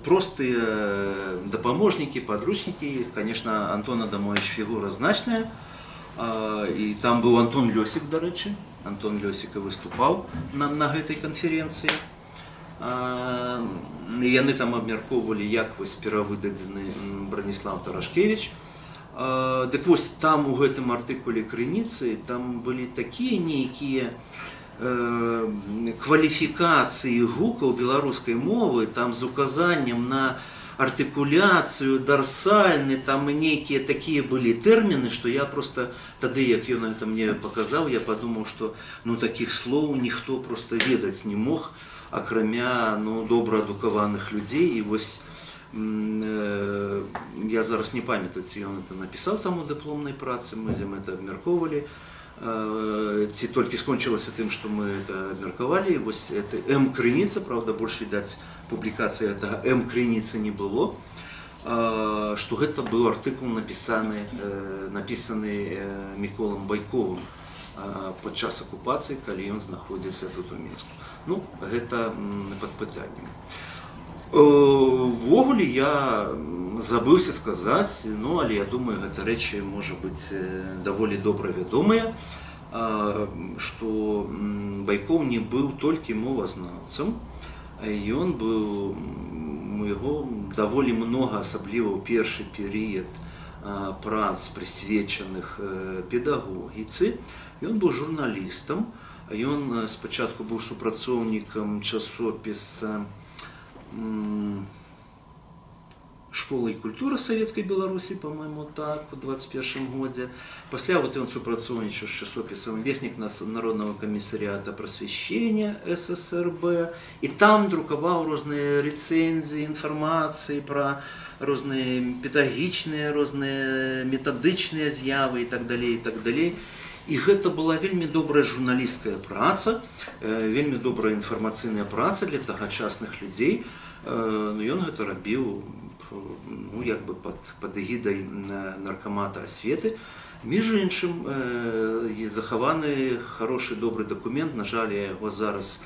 простыя дапаможнікі, падручнікі. Конечно, Антон Адамович фігура значная. І там быў Антон Лёсік, дарэчы. Антон Лёсік і выступаў на гэтай канферэнцыі. І яны там абмяркоўвалі, як вось перавыдадзены Браніслаў Тарашкевич. Дык вось, там у гэтым артыкуле Крыніцы там былі такія нейкія кваліфікацыі гукаў беларускай мовы, там з указаннем на артыкуляцыю, дарсальны, там і нейкія такія былі тэрміны, што я просто тады, як ён гэта мне паказаў, я падумаў, што, ну, такіх слоў ніхто просто ведаць не мог, акрамя, ну, добра адукаваных людзей. І вось я зараз не памятаю, ці ён это напісаў там у дыпломнай працы, мы з ім это абмяркоўвалі, ці толькі скончылася тым, што мы это абмеркавалі. Вось это М Крыніца, правда, больш, відаць, публікацыі этого М Крыніцы не было, што гэта быў артыкул, напісаны Міколам Байковым падчас акупацыі, калі ён знаходзіўся тут, у Мінску. Ну, гэта пад пытаннем. Увогуле я забыўся сказаць, ну, але я думаю, гэта рэчы, можа быць, даволі добра вядомыя, што Байкоў не быў толькі мовазнаўцам, а ён быў, у яго даволі многа, асабліва ў першы перыяд, прац, прысвечаных педагогіцы. Ён быў журналістам, ён спачатку быў супрацоўнікам часопіса «Школа и культура Советской Беларуси», по-моему, так, у 21 годзе. Пасля вот ён супрацоўнічаў з часопісам «Вестник Народного комиссариата просвещения ССРБ», і там друкаваў розныя рэцэнзіі, інфармацыі пра розныя педагагічныя, розныя метадычныя з'явы і так далей, і так далей. І гэта была вельмі добрая журналісцкая праца, вельмі добрая інфармацыйная праца для тагачасных людзей. Ну, ён гэта рабіў, ну, як бы пад эгідай наркамата асветы. Між іншым, захаваны хорошы, добры дакумент, на жаль, я яго зараз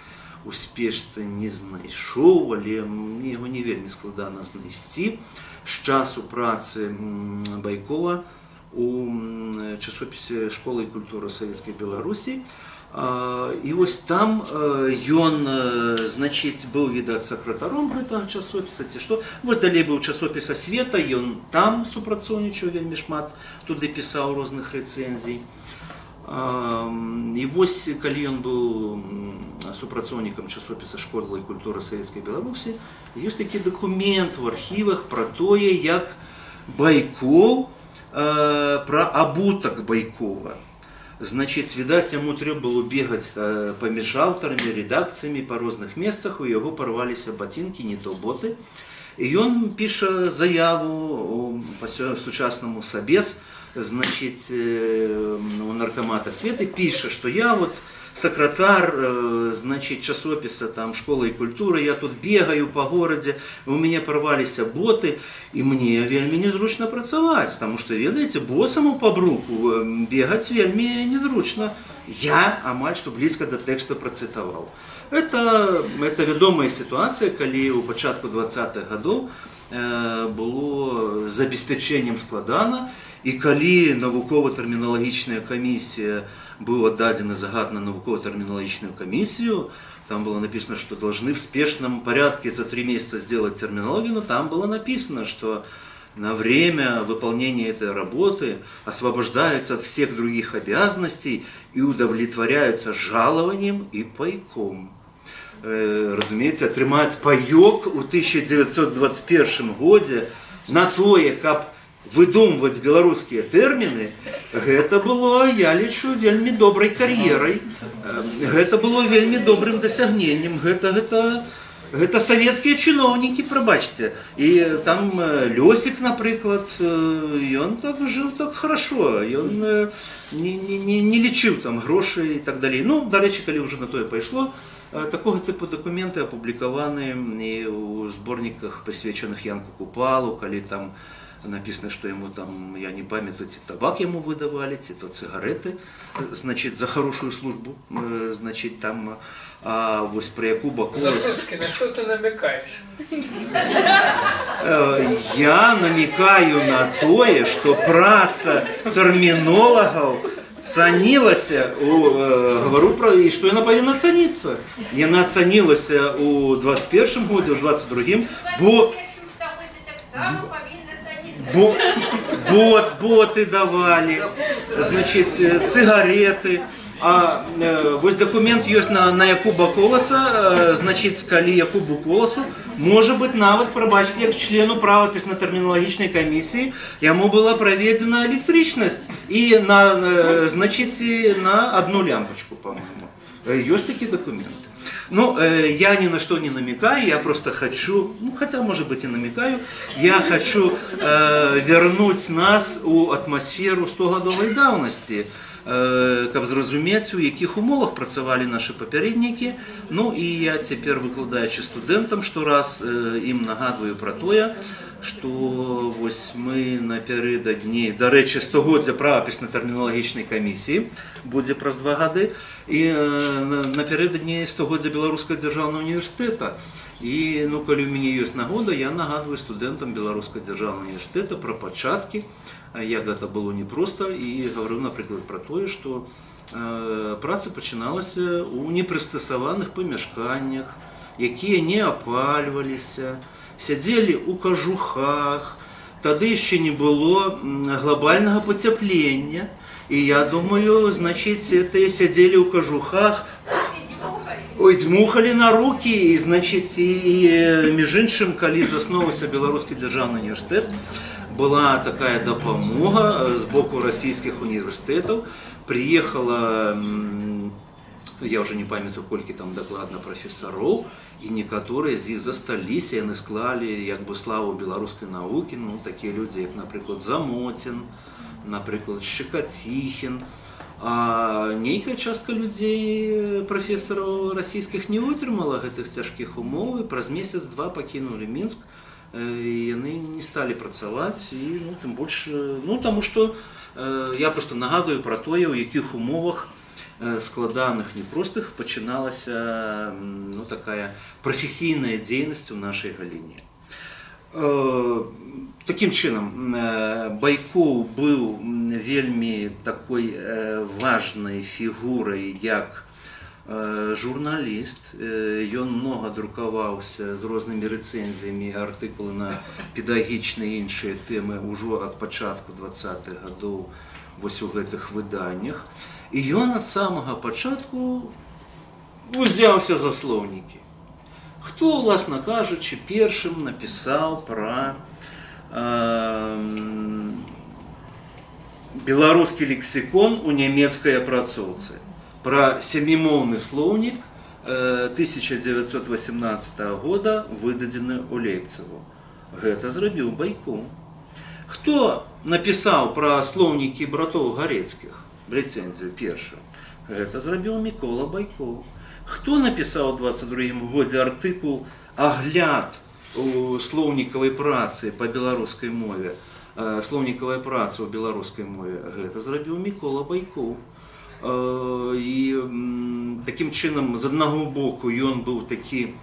у спешцы не знайшоў, але мне яго не вельмі складана знайсці. З часу працы Байкова у часопісе «Школа і культура Савецкай Беларусі». І вось там ён, значыць, быў, відаць, сакратаром гэтага часопіса ці што. Вось далей быў часопіс «Асвета», ён там супрацоўнічаў вельмі шмат, туды пісаў розных рэцэнзій. І вось калі ён быў супрацоўнікам часопіса «Школа і культура Савецкай Беларусі», ёсць такі дакумент у архівах пра тое, як Байкоў, пра абутак Байкова. Значыць, відаць, яму трэба было бегаць паміж аўтарамі, рэдакцыямі па розных месцах, у яго парваліся бацінкі, не то боты. І ён піша заяву па сучаснаму сабес, значыць, у наркамат асветы, піша, што я вот сакратар, значит, часопіса там «Школа і культура», я тут бегаю по горадзе, у мяне парваліся боты, і мне вельмі незручна працаваць, таму што, ведаеце, босаму па бруку бегаць вельмі незручна. Я амаль што блізка да тэкста працытаваў. Это вядомая сітуацыя, калі ў пачатку 20-х гадоў было забеспячэннем складана, і калі навукова-тэрміналагічная камісія, быў аддадзены загад на навукова-тэрміналагічную камісію, там было написано, что должны в спешном порядке за 3 месяца сделать терминологию, но там было написано, что на время выполнения этой работы освобождаются от всех других обязанностей и удовлетворяются жалованием и пайком. Разумееце, атрымаць паёк у 1921 годзе на тое, каб выдумваць беларускія тэрміны, гэта было, я лічу, вельмі добрай кар'ерай. Гэта было вельмі добрым дасягненнем. Гэта савецкія чыноўнікі, прабачце. І там Лёсік, напрыклад, ён так жыў так хорошо, ён не лічыў там грошы і так далей. Ну, дарэчы, калі ўжо на тое пайшло, такога тыпу дакументы апублікаваны і ў зборніках, прысвечаных Янку Купалу, калі там написано, что ему там, я не памятаю, ці табак ему выдавали, ці то цыгареты, значит, за хорошую службу, значит, там, а вось про Якуба Коласа. Затоцкий, на что ты намекаешь? Я намекаю на тое, что праца тэрмінолагаў цанілася гавару пра, і што яна павінна цаніцца. Яна цанілася ў 21 годзе, ў 22, бо таксама павінна цаніцца. Бо боты давалі, значит, цыгареты. А вось дакумент ёсць на Якуба Коласа, значит, калі Якубу Коласу, можа быть, нават, прабачце, як члену правапісна-тэрміналагічнай камісіі, яму была праведзена электрычнасць і значит, і на одну лямпачку, по-моему. Ёсць такі дакумент. Ну, я ни на что не намекаю, я просто хочу, ну, хотя, может быть, и намекаю, я хочу вернуть нас у атмосферу 100-гадовай даўнасці, каб зразумець, у якіх умовах працавалі нашы папярэднікі. Ну, і я цяпер, выкладаючы студэнтам, штораз ім нагадваю пра тое, што вось мы напярэдадні, дарэчы, стагоддзя правапісна-тэрміналагічнай камісіі будзе праз 2 гады, і напярэдадні стагоддзя Беларускага дзяржаўнага універсітэта. І, ну, калі ў мяне ёсць нагода, я нагадваю студэнтам Беларускага дзяржаўнага універсітэта пра пачаткі, як гэта было непроста, і гавару, напрыклад, пра тое, што праца пачыналася ў непрыстасаваных памяшканнях, якія не апальваліся, сядзелі ў кажухах, тады яшчэ не было глобальнага пацяплення. І я думаю, значыць, это сядзелі ў кажухах, ой, дзьмухалі на рукі, і, значыць, і між іншым, калі засноўваўся Беларускі дзяржаўны універсітэт, была такая дапамога з боку расійскіх універсітэтаў. Прыехала, я ўжо не памятаю, колькі там дакладна прафесароў, і некаторыя з іх засталіся, яны склалі як бы славу беларускай навукі, ну, такія людзі, як, напрыклад, Замотін, напрыклад, Шчакаціхін. А нейкая частка людзей, прафесараў расійскіх, не вытрымала гэтых цяжкіх умоў і праз месяц-два пакінулі Мінск. І яны не сталі працаваць і, ну, тым больш, ну, таму што я просто нагадую пра тое, у якіх умовах, складаных, непростых, пачыналася ну, такая прафесійная дзейнасць у нашай галіне. Такім чынам, Байкоў быў вельмі такой важнай фігурай як журналіст. Ён многа друкаваўся з рознымі рэцэнзіямі, артыкулы на педагагічныя, іншыя тэмы ўжо ад пачатку 20-х гадоў вось у гэтых выданнях. І ён ад самага пачатку узяўся за слоўнікі. Хто, уласна кажучы, першым напісаў пра беларускі лексікон у нямецкай апрацоўцы, пра сямімоўны слоўнік 1918 года, выдадзены ў Лейпцыгу? Гэта зрабіў Байкоў. Хто напісаў пра слоўнікі братоў Гарецкіх рэцэнзію першую? Гэта зрабіў Мікола Байкоў. Хто напісаў у 22 годзе артыкул, агляд у слоўнікавай працы па беларускай мове, слоўнікавая праца ў беларускай мове? Гэта зрабіў Мікола Байкоў. І такім чынам, з аднаго боку, ён быў такі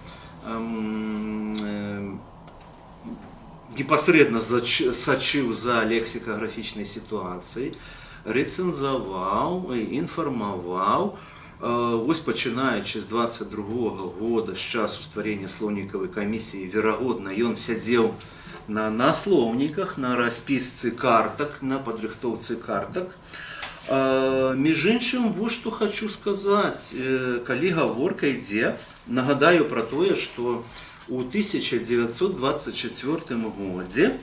непасрэдна сачыў за лексікаграфічнай сітуацыяй, рэцэнзаваў, інфармаваў. Вось пачынаючы з 22 года, з часу стварэння слоўнікавай камісіі, верагодна, ён сядзеў на слоўніках, на распісцы картак, на падрыхтоўцы картак. Між іншым, вот што хочу сказаць, калі гаворка ідзе, нагадаю пра тое, што у 1924 годзе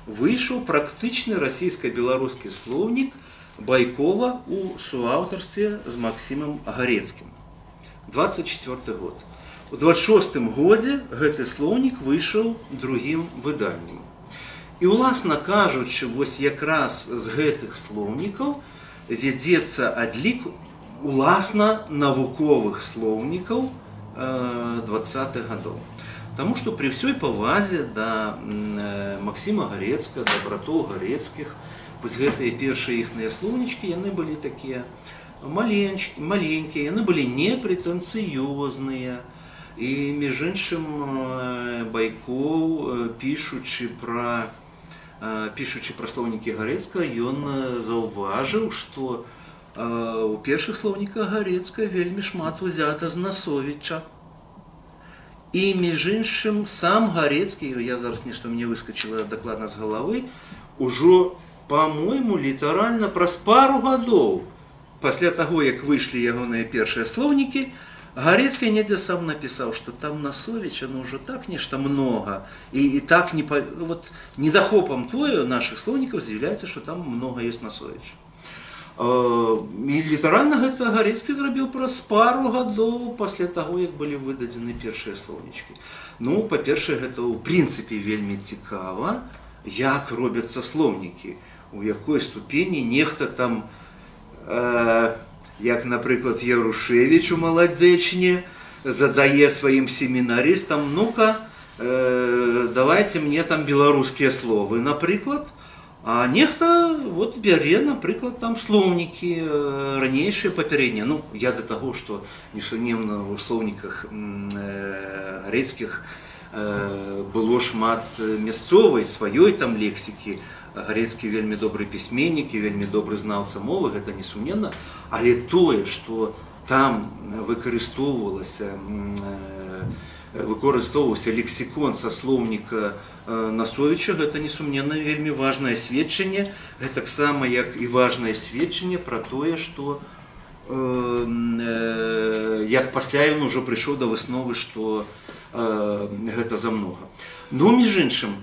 выйшаў практычны расійска-беларускі слоўнік Байкова у суаўтарстве з Максімам Гарецкім. 24 год. У 26 годзе гэты слоўнік выйшаў другім выданнем. І, уласна кажучы, вось якраз з гэтых слоўнікаў вядзецца адлік уласна навуковых слоўнікаў 20-х гадоў. Таму што пры ўсёй павазе да Максіма Гарецкага, да братоў Гарецкіх, вось гэтыя першыя іхныя слоўнічкі, яны былі такія маленькія, яны былі непрэтэнцыёзныя. І, між іншым, Байкоў, пішучы пра слоўнікі Гарэцкага, ён заўважыў, што у першых слоўніках Гарэцкага вельмі шмат узята з Насовіча. І, між іншым, сам Гарэцкі, я зараз, нешта мне выскочыла дакладна з галавы, ужо, по-мойму, літаральна праз пару гадоў пасля таго, як выйшлі ягоныя першыя слоўнікі, Гарэцкі недзе сам напісаў, што там Насовіча, ну, ўжо так нешта многа і так не па, ну, вот, недахопам тое нашых слоўнікаў з'яўляецца, што там многа ёсць Насовіча. І літаральна гэта Гарэцкі зрабіў праз пару гадоў пасля таго, як былі выдадзены першыя слоўнічкі. Ну, па-першае, гэта ў прынцыпе вельмі цікава, як робяцца слоўнікі, у якой ступені нехта там, як, напрыклад, Ярушэвіч у Маладзечне задае сваім семінарыстам: «Ну-ка, давайте мне там беларускія словы, напрыклад», а нехта вот бярэ, напрыклад, там слоўнікі ранейшыя, папярэднія. Ну, я да таго, што несумневна ў слоўніках Гарэцкіх было шмат мясцовай сваёй там лексікі. Гарэцкі вельмі добры пісьменнік і вельмі добры знаўца мовы, гэта несумненна, але тое, што там выкарыстоўваўся лексікон са слоўніка Насовіча, гэта несумненна вельмі важнае сведчанне, гэтаксама як і важнае сведчанне пра тое, што як пасля ён ужо прыйшоў да высновы, што гэта замнога. Ну, між іншым,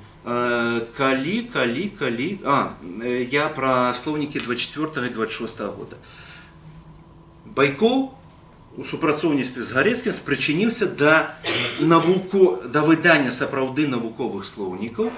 калі я пра слоўнікі 24 і 26 года. Байкоў у супрацоўніцтве з Гарэцкім спрычыніўся да выдання сапраўды навуковых слоўнікаў.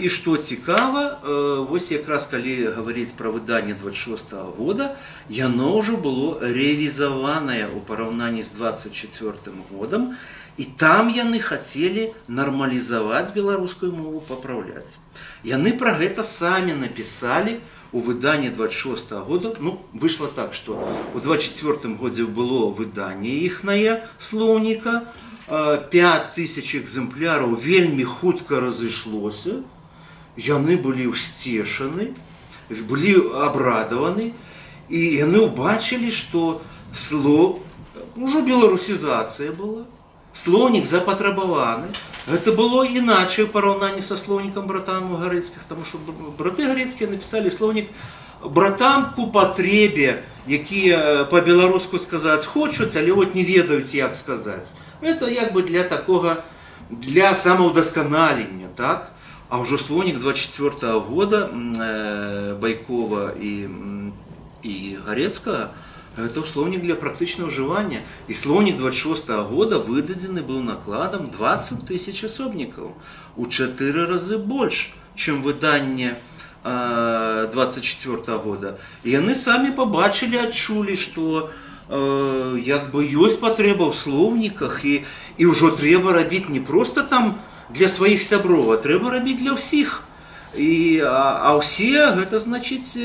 І што цікава, вось якраз калі гаварыць пра выданне 26 года, яно ўжо было рэвізаванае ў параўнанні з 24 годам. І там яны хацелі нармалізаваць беларускую мову, папраўляць. Яны пра гэта самі напісалі у выданні 26 -го года. Ну, выйшла так, што у 24 годзе было выданне іхнае слоўніка, 5000 экземпляраў, вельмі хутка разышлося. Яны былі ўсцешаны, былі абрадаваны, і яны ўбачылі, што ўжо беларусізацыя была, слоўнік запатрабаваны. Гэта было іначай у параўнанні са слоўнікам братам Гарэцкіх, таму што браты Гарэцкія напісалі слоўнік братам по патрэбе, якія па-беларуску сказаць хочуць, але вот не ведаюць, як сказаць. Это як бы для такога, для самаўдасканалення, так? А ўжо слоўнік 24 -го года Байкова і Гарэцкага — гэта слоўнік для практычнага ўжывання. І слоўнік 26 -го года выдадзены быў накладам 20 тысяч асобнікаў. У 4 разы больш, чым выданне 24 -го года. І яны самі пабачылі, адчулі, што як бы ёсць патрэба ў слоўніках, і ўжо трэба рабіць не проста там для сваіх сяброў, а трэба рабіць для ўсіх. А ўсе, гэта значыць,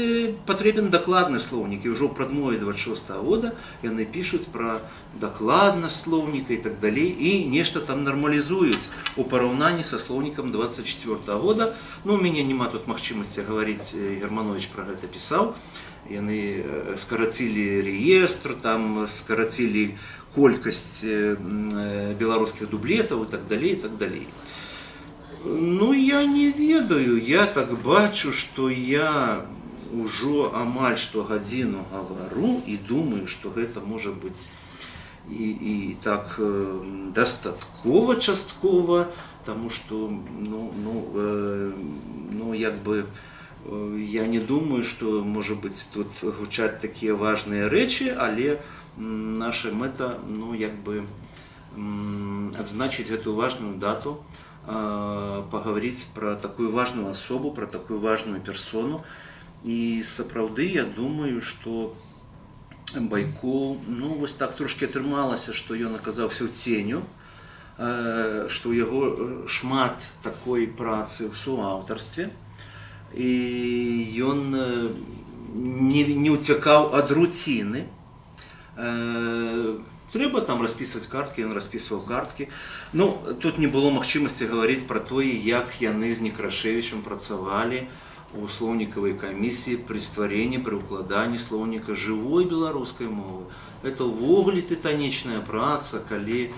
патрэбен дакладны слоўнік. І ўжо ў прадмове 26 -го года яны пішуць пра дакладнасць слоўніка і так далей, і нешта там нармалізуюць у параўнанні са слоўнікам 24 -го года. Ну, у мяне няма тут магчымасці гаварыць, Германович пра гэта пісаў. Яны скарацілі рэестр, там скарацілі колькасць беларускіх дублетаў і так далей, і так далей. Ну, я не ведаю, я так бачу, што я ўжо амаль што гадзіну гавару, і думаю, што гэта можа быць і так дастаткова часткова, таму што ну, як бы я не думаю, што можа быць тут гучаць такія важныя рэчы, але наша мэта, ну, як бы адзначыць гэту важную дату, пагаварыць пра такую важную асобу, пра такую важную персону. І сапраўды я думаю, што Байкоў, ну, вось так трошки атрымалася, што ён аказаўся ў ценю, што ў яго шмат такой працы ў суаўтарстве, і ён не ўцякаў ад руціны. Трэба там распісваць карткі, ён распісваў карткі. Ну, тут не было магчымасці гаварыць пра тое, як яны з Некрашэвічам працавалі у слоўнікавай камісіі пры стварэнні, пры ўкладанні слоўніка жывой беларускай мовы. Это ўвогуле тытанічная праца, калі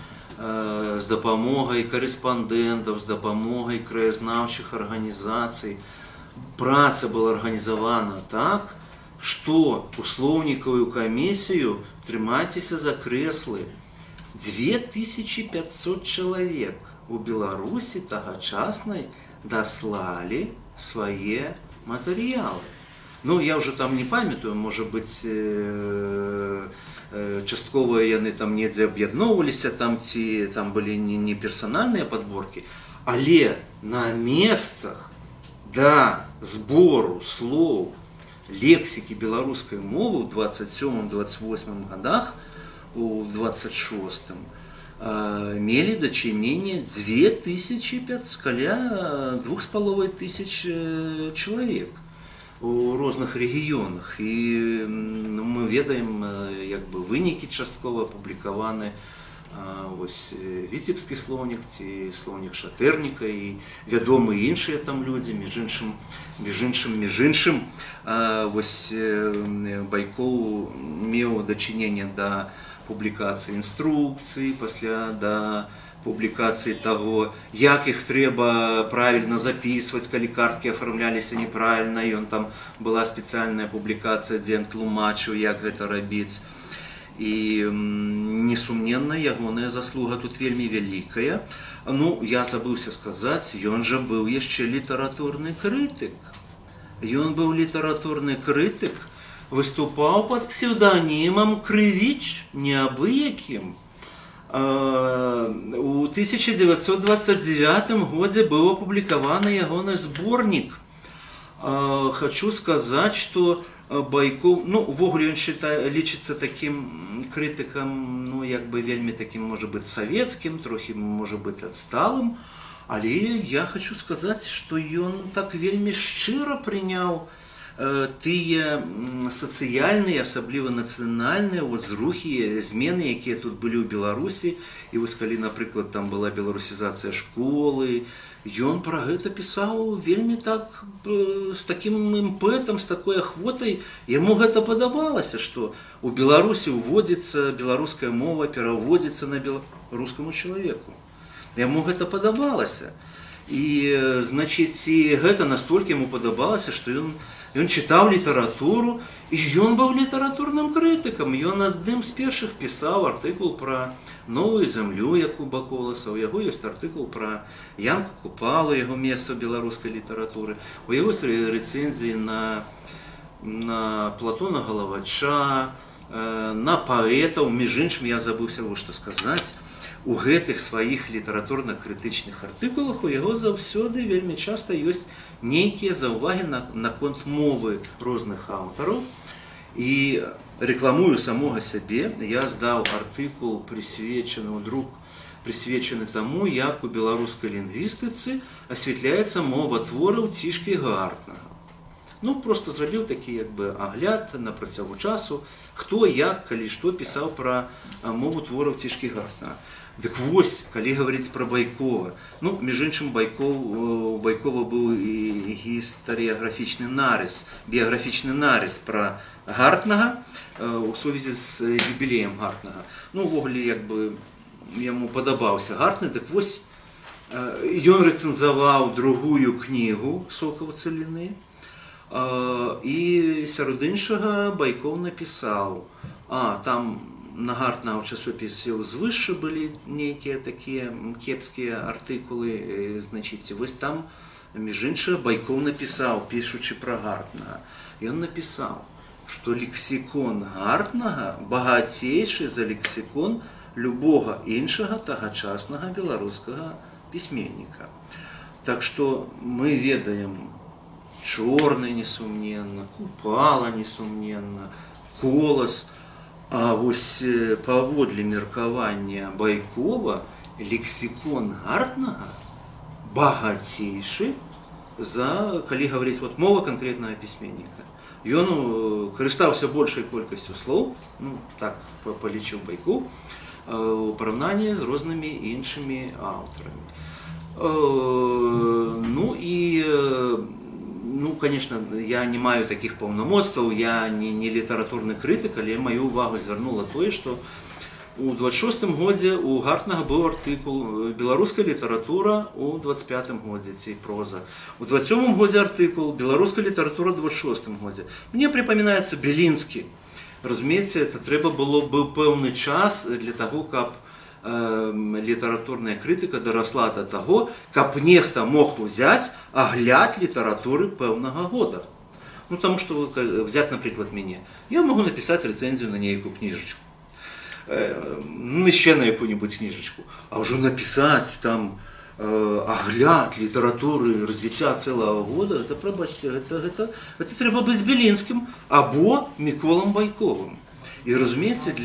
з дапамогай карэспандэнтаў, з дапамогай краязнаўчых арганізацый праца была арганізавана так, што у слоўнікавую камісію, трымайцеся за крэслы, 2500 чалавек у Беларусі тагачаснай даслалі свае матэрыялы. Ну, я ўжо там не памятаю, можа быць, часткова яны там недзе аб'ядноўваліся там ці там былі не персанальныя падборкі, але на месцах да збору слоў лексікі беларускай мовы ў 27-28 годах, у 26 мелі дачыненне 2005, каля 2500 чалавек у розных рэгіёнах. І мы ведаем, як бы, вынікі часткова апублікаваны, вось Віцебскі слоўнік ці слоўнік Шатэрніка, і вядомы іншыя там людзі, між іншым, вось Байкоў меў дачыненне да публікацыі інструкцый, пасля да публікацыі таго, як іх трэба правільна записываць, калі карткі афармляліся неправільна, ён там, была спецыяльная публікацыя, дзе ён тлумачыў, як гэта рабіць. І несумненна, ягоная заслуга тут вельмі вялікая. Ну, я забыўся сказаць, ён жа быў яшчэ літаратурны крытык. Ён быў літаратурны крытык, выступаў пад псеўданімам Крывіч, неабыякім. У 1929 годзе быў апублікаваны ягоны зборнік. Хачу сказаць, што Байкоў, ну, увогуле ён считае, лічыцца такім крытыкам, ну, як бы вельмі такім, можа быць, савецкім, трохі, можа быць, адсталым. Але я хочу сказаць, што ён так вельмі шчыра прыняў тыя сацыяльныя, асабліва нацыянальныя вот зрухі, змены, якія тут былі ў Беларусі. І вось калі, напрыклад, там была беларусізацыя школы, ён пра гэта пісаў вельмі так з такім імпэтам, з такой ахвотай. Яму гэта падабалася, што у Беларусі ўводзіцца беларуская мова, пераводзіцца на беларускаму чалавеку. Яму гэта падабалася. І, значыць, і гэта настолькі яму падабалася, што ён чытаў літаратуру, і ён быў літаратурным крытыкам. Ён адным з першых пісаў артыкул пра «Новую зямлю» Якуба Коласа. У яго ёсць артыкул пра Янку Купалу, яго месца ў беларускай літаратуры. У яго ёсць рэцэнзіі на Платона Галавача, на паэтаў. Між іншым, я забыўся вот што сказаць. У гэтых сваіх літаратурна-крытычных артыкулах у яго заўсёды вельмі часта ёсць нейкія заўвагі наконт мовы розных аўтараў. І рэкламую самога сябе: я здаў артыкул, прысвечаны ў друк, прысвечаны таму, як у беларускай лінгвістыцы асвятляецца мова твораў Цішкі Гартнага. Ну, просто зрабіў такі як бы агляд на працягу часу, хто як, калі што пісаў пра мову твораў Цішкі Гартнага. Дык вось, калі гаварыць пра Байкова, ну, між іншым, у Байкова быў і гістарыяграфічны нарыс, біяграфічны нарыс пра Гартнага у сувязі з юбілеем Гартнага. Ну, увогуле, як бы яму падабаўся Гартны, дык вось, ён рэцэнзаваў другую кнігу «Сокаў цаліны». І сярод іншага Байкоў напісаў, там на Гартнага ў часопісе «Узвышша» былі нейкія такія кепскія артыкулы, значыць, вось там, між іншага, Байкоў напісаў, пішучы пра Гартнага, ён напісаў, што лексікон Гартнага багацейшы за лексікон любога іншага тагачаснага беларускага пісьменніка. Так што мы ведаем Чорны, несумненна, Купала, несумненна, Колас, а вось паводле меркавання Байкова лексікон Гартнага багацейшы за, калі гаварыць, вот мова канкрэтнага пісьменніка. Ён карыстаўся большай колькасцю слоў, ну, так палічыў Байкоў, у параўнанні з рознымі іншымі аўтарамі. Ну і ну, конечно, я не маю такіх паўнамоцтваў, я не літаратурны крытык, але маю увагу звярнула тое, што у 26 годзе у Гартнага быў артыкул «Беларуская літаратура ў 25 годзе» ці проза. У 27 годзе артыкул «Беларуская літаратура ў 26 годзе». Мне припоминается Белінскі. Разумееце, это трэба было бы пэўны час для таго, каб літаратурная крытыка дарасла да таго, каб нехта мог узяць агляд літаратуры пэўнага года. Ну, таму што взять, напрыклад, мяне. Я могу напісаць рэцэнзію на нейкую кніжачку. Ну, яшчэ на якую-нибудь кніжачку. А ўжо напісаць там агляд літаратуры развіцця цэлага года, это, прабачце, гэта трэба быць Белінскім або Міколам Байковым. І, разумееце,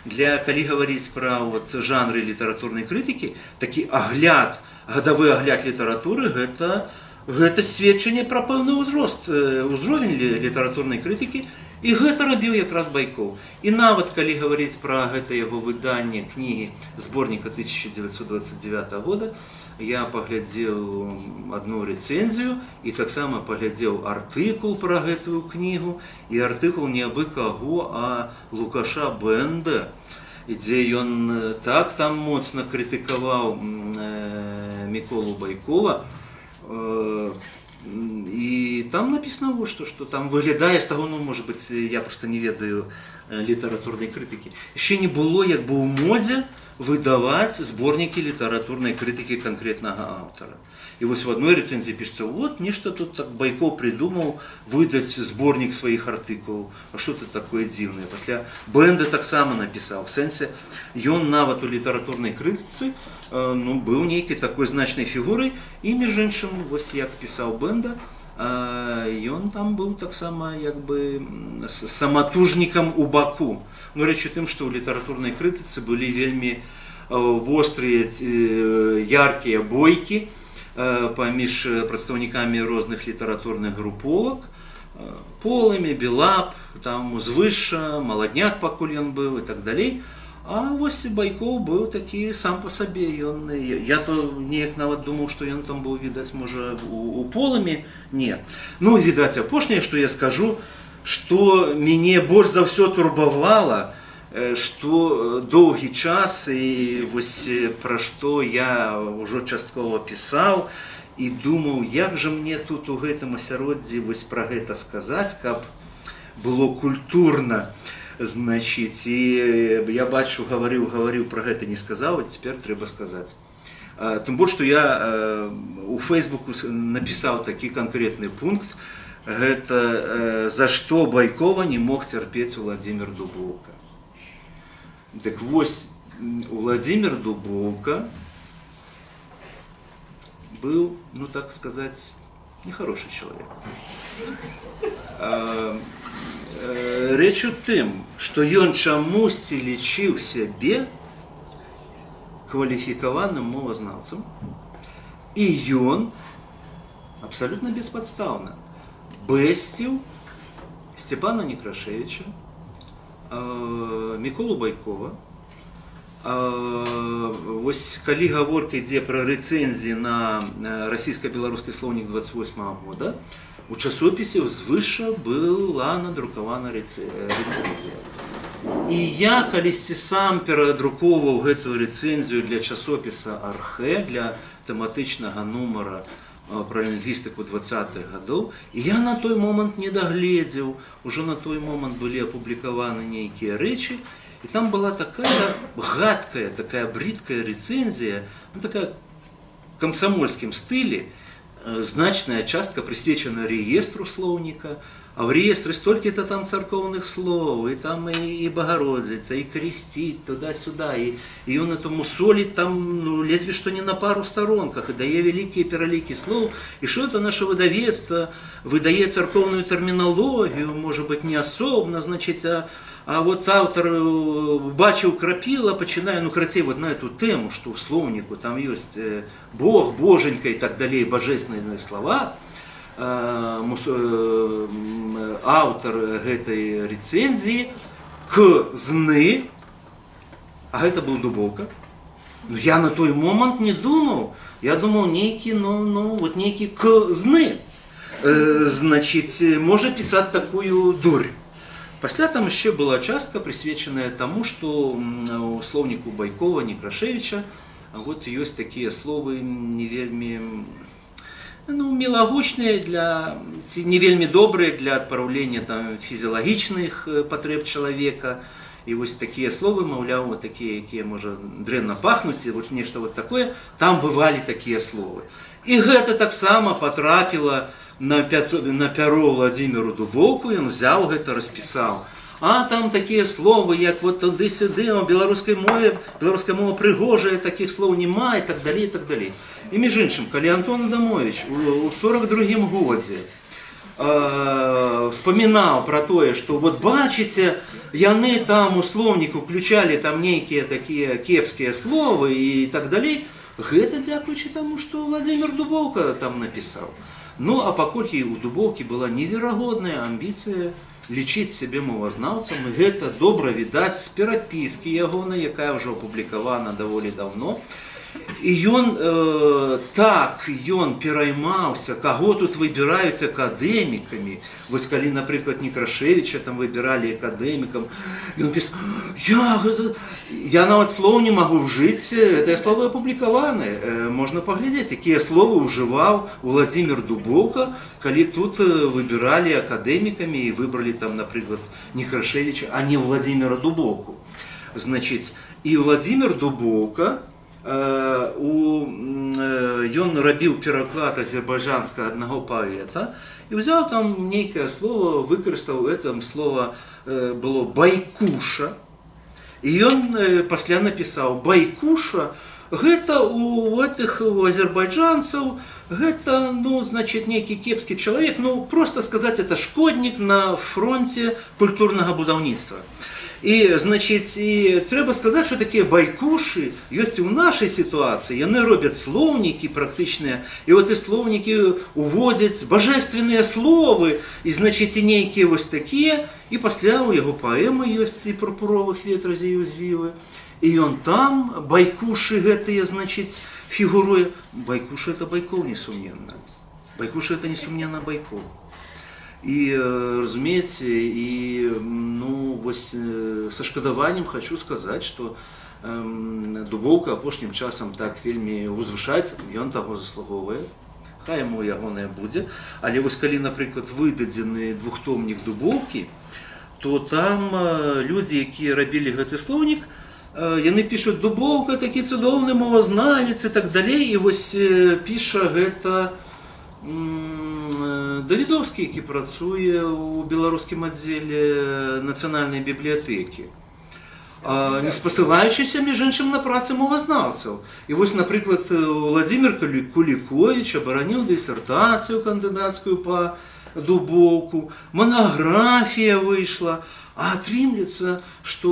для калі гаварыць пра вот жанры літаратурнай крытыкі, такі агляд, гадавы агляд літаратуры гэта сведчанне пра пэўны ўзрост, узровень літаратурнай крытыкі, і гэта рабіў якраз Байкоў. І нават калі гаварыць пра гэта яго выданне кнігі, зборніка 1929 года, я паглядзеў одну рэцэнзію і таксама паглядзеў артыкул пра гэтую кнігу, і артыкул не абы каго, а Лукаша Бэнда, і дзе ён так там моцна крытыкаваў Міколу Байкова. І там написано вот что, что там выглядае з таго, ну, может быть, я просто не ведаю літаратурнай крытыкі. Яшчэ не было як бы ў модзе выдаваць зборнікі літаратурнай крытыкі канкрэтнага аўтара. І вось в одной рэцэнзіі пішется: вот нешта тут так Байкоў придумаў выдаць зборнік сваіх артыкулаў. А что это такое дзіўнае? Пасля Бэнда таксама напісаў. В сэнсе, ён нават у літаратурнай крытыцы ну, быў нейкай такой значнай фігурай, і, між іншым, вось як пісаў Бэнда, Ён там быў таксама як бы саматужнікам у баку. Ну, рэч у тым, што ў літаратурнай крытыцы былі вельмі вострыя, яркія бойкі паміж прадстаўнікамі розных літаратурных груповак: Полымя, БелАП, там Узвышша, Маладняк, пакуль ён быў, і так далей. А вось Байкоў быў такі сам па сабе. Ён, я то неяк нават думаў, што ён там быў, відаць, можа, у Полымі. Не. Ну, відаць, апошняе, што я скажу, што мяне больш за ўсё турбавала, што доўгі час і вось пра што я ўжо часткова пісаў і думаў, як жа мне тут у гэтым асяроддзі вось пра гэта сказаць, каб было культурна. Значыць, і я бачу, гаварыў, гаварыў пра гэта, не сказаў, і цяпер трэба сказаць. Тым больш, што я у Фейсбуку напісаў такі канкрэтны пункт, гэта за што Байкова не мог цярпець Уладзімір Дубоўка. Дык вось, Уладзімір Дубоўка быў, ну, так сказаць, нехороший чалавек. Рэч у тым, што ён чамусьці лічыў сябе кваліфікаваным мовазнаўцам, і ён абсалютна беспадстаўна бэсціў Сцяпана Некрашэвіча, Міколу Байкова. Вось калі гаворка ідзе пра рэцэнзіі на расійска-беларускі слоўнік 28 года, у часопісе «Узвышша» была надрукавана рэцэнзія. І я калісьці сам перадрукоўваў гэтую рэцэнзію для часопіса «Архэ», для тэматычнага нумара пра лінгвістыку 20-х гадоў. І я на той момант не дагледзеў, ужо на той момант былі апублікаваны нейкія рэчы, і там была такая гадкая, такая брыдкая рэцэнзія, ну, такая камсамольскім стылі, значная частка прысвечана рэестру слоўніка, а в реестре столько-то там царкоўных слоў, і там і Багародзіца, і крестить туда-сюда, і ён это мусоліць там, ну, ледзьве што не на пару старонках, і дае вялікія пералікі слоў, і што это наше выдавецтва выдае царкоўную тэрміналогію, можа быть, не асобна, значит, а вот аўтар бачыў крапіла, пачынае, ну, карацей, вот на эту тэму, што ў слоўніку там ёсць Бог, боженька і так далей, божественные слова, аўтар гэтай рэцэнзіі кзны, а гэта быў Дубоўка. Ну, я на той момант не думаў, я думаў, нейкі, ну, вот нейкі кзны, значыць, можа пісаць такую дурь. Пасля там яшчэ была частка, прысвечаная таму, што у слоўніку Байкова, Некрашэвіча вот ёсць такія словы не вельмі, ну, мілагучныя для ці не вельмі добрыя для адпраўлення там фізіялагічных патрэб чалавека. І вось такія словы, маўляў, вот такія, якія, можа, дрэнна пахнуць, ці вот нешта вот такое, там бывалі такія словы. І гэта таксама патрапіла на пяро Уладзіміру Дубоўку, ён взяў гэта, распісаў. А там такія словы, як вот туды-сюды, у беларускай мове, беларуская мова прыгожая, такіх слоў няма, і так далей, і так далей. І між іншым, калі Антон Адамович у 42 годзе вспоминаў пра тое, што вот бачыце, яны там у слоўнік уключалі там нейкія такія кепскія словы і так далей, гэта дзякуючы таму, што Уладзімір Дубоўка там напісаў. Ну, а паколькі у Дубоўкі была неверагодная амбіцыя лічыць сябе мовазнаўцам, і гэта добра відаць з перапіскі ягонай, якая ўжо апублікавана даволі даўно. І ён так ён пераймаўся, каго тут выбіраюць акадэмікамі. Вось калі, напрыклад, Некрашэвіча там выбіралі акадэмікам, ён пісаў: я, гэта... я нават слоў не магу ўжыць, гэтыя словы апублікаваны, можна паглядзець, якія словы ўжываў Уладзімір Дубоўка, калі тут выбіралі акадэмікамі і выбралі там, напрыклад, Некрашэвіча, а не Уладзіміра Дубоўку. Значыць, і Уладзімір Дубоўка, ён рабіў пераклад азербайджанскага аднаго паэта і ўзяў там нейкае слово, выкарыстаў это слово, было байкуша. І ён пасля напісаў: байкуша Гэта у этих, у азербайджанцаў, гэта, ну, значит, нейкі кепскі чалавек, ну, просто сказать, это шкоднік на фронте культурнага будаўніцтва. І, значит, і трэба сказаць, што такія байкушы ёсць і ў нашай сітуацыі. Яны робяць слоўнікі практычныя, і вот і слоўнікі уводзяць божественныя словы, і, значит, і нейкія вось такія, і пасля ў яго паэмы ёсць і пурпуровых ветразей узвівы. І ён там байкушы гэтыя, значит, фігуруе. Байкушы — это Байкоў, несумненна. Байкушы — это, несумненна, Байкоў. І разумееце, і, ну, вось са шкадаваннем хочу сказаць, што Дубоўка апошнім часам так вельмі узвышаецца, ён таго заслугоўвае. Хай яму ягонае будзе. Але вось калі, напрыклад, выдадзены двухтомнік Дубоўкі, то там людзі, якія рабілі гэты слоўнік, яны пішуць: «Дубоўка такі цудоўны мовазнавец» і так далей. І вось піша гэта Давідоўскі, які працуе ў беларускім аддзеле Нацыянальнай бібліятэкі. Не спасылаючыся, між іншым, на працы мовазнаўцаў. І вось, напрыклад, Владимир Кулікович абараніў дысертацыю кандыдацкую па Дубоўку, манаграфія выйшла, а атрымліваецца, што